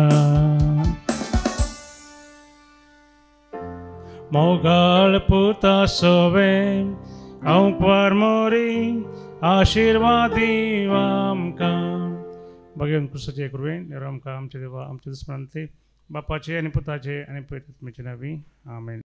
मोगाळ पुता सोवे हांव परमोरी आशिर्वादी आमकां. भगवान क्रिस्ताचे कृपेन आमकां आमच्या देवा आमच्या दुस्मनांतले बापाचे आनी पुताचे आनी पवित्र आत्म्याचे नांवी आमेन.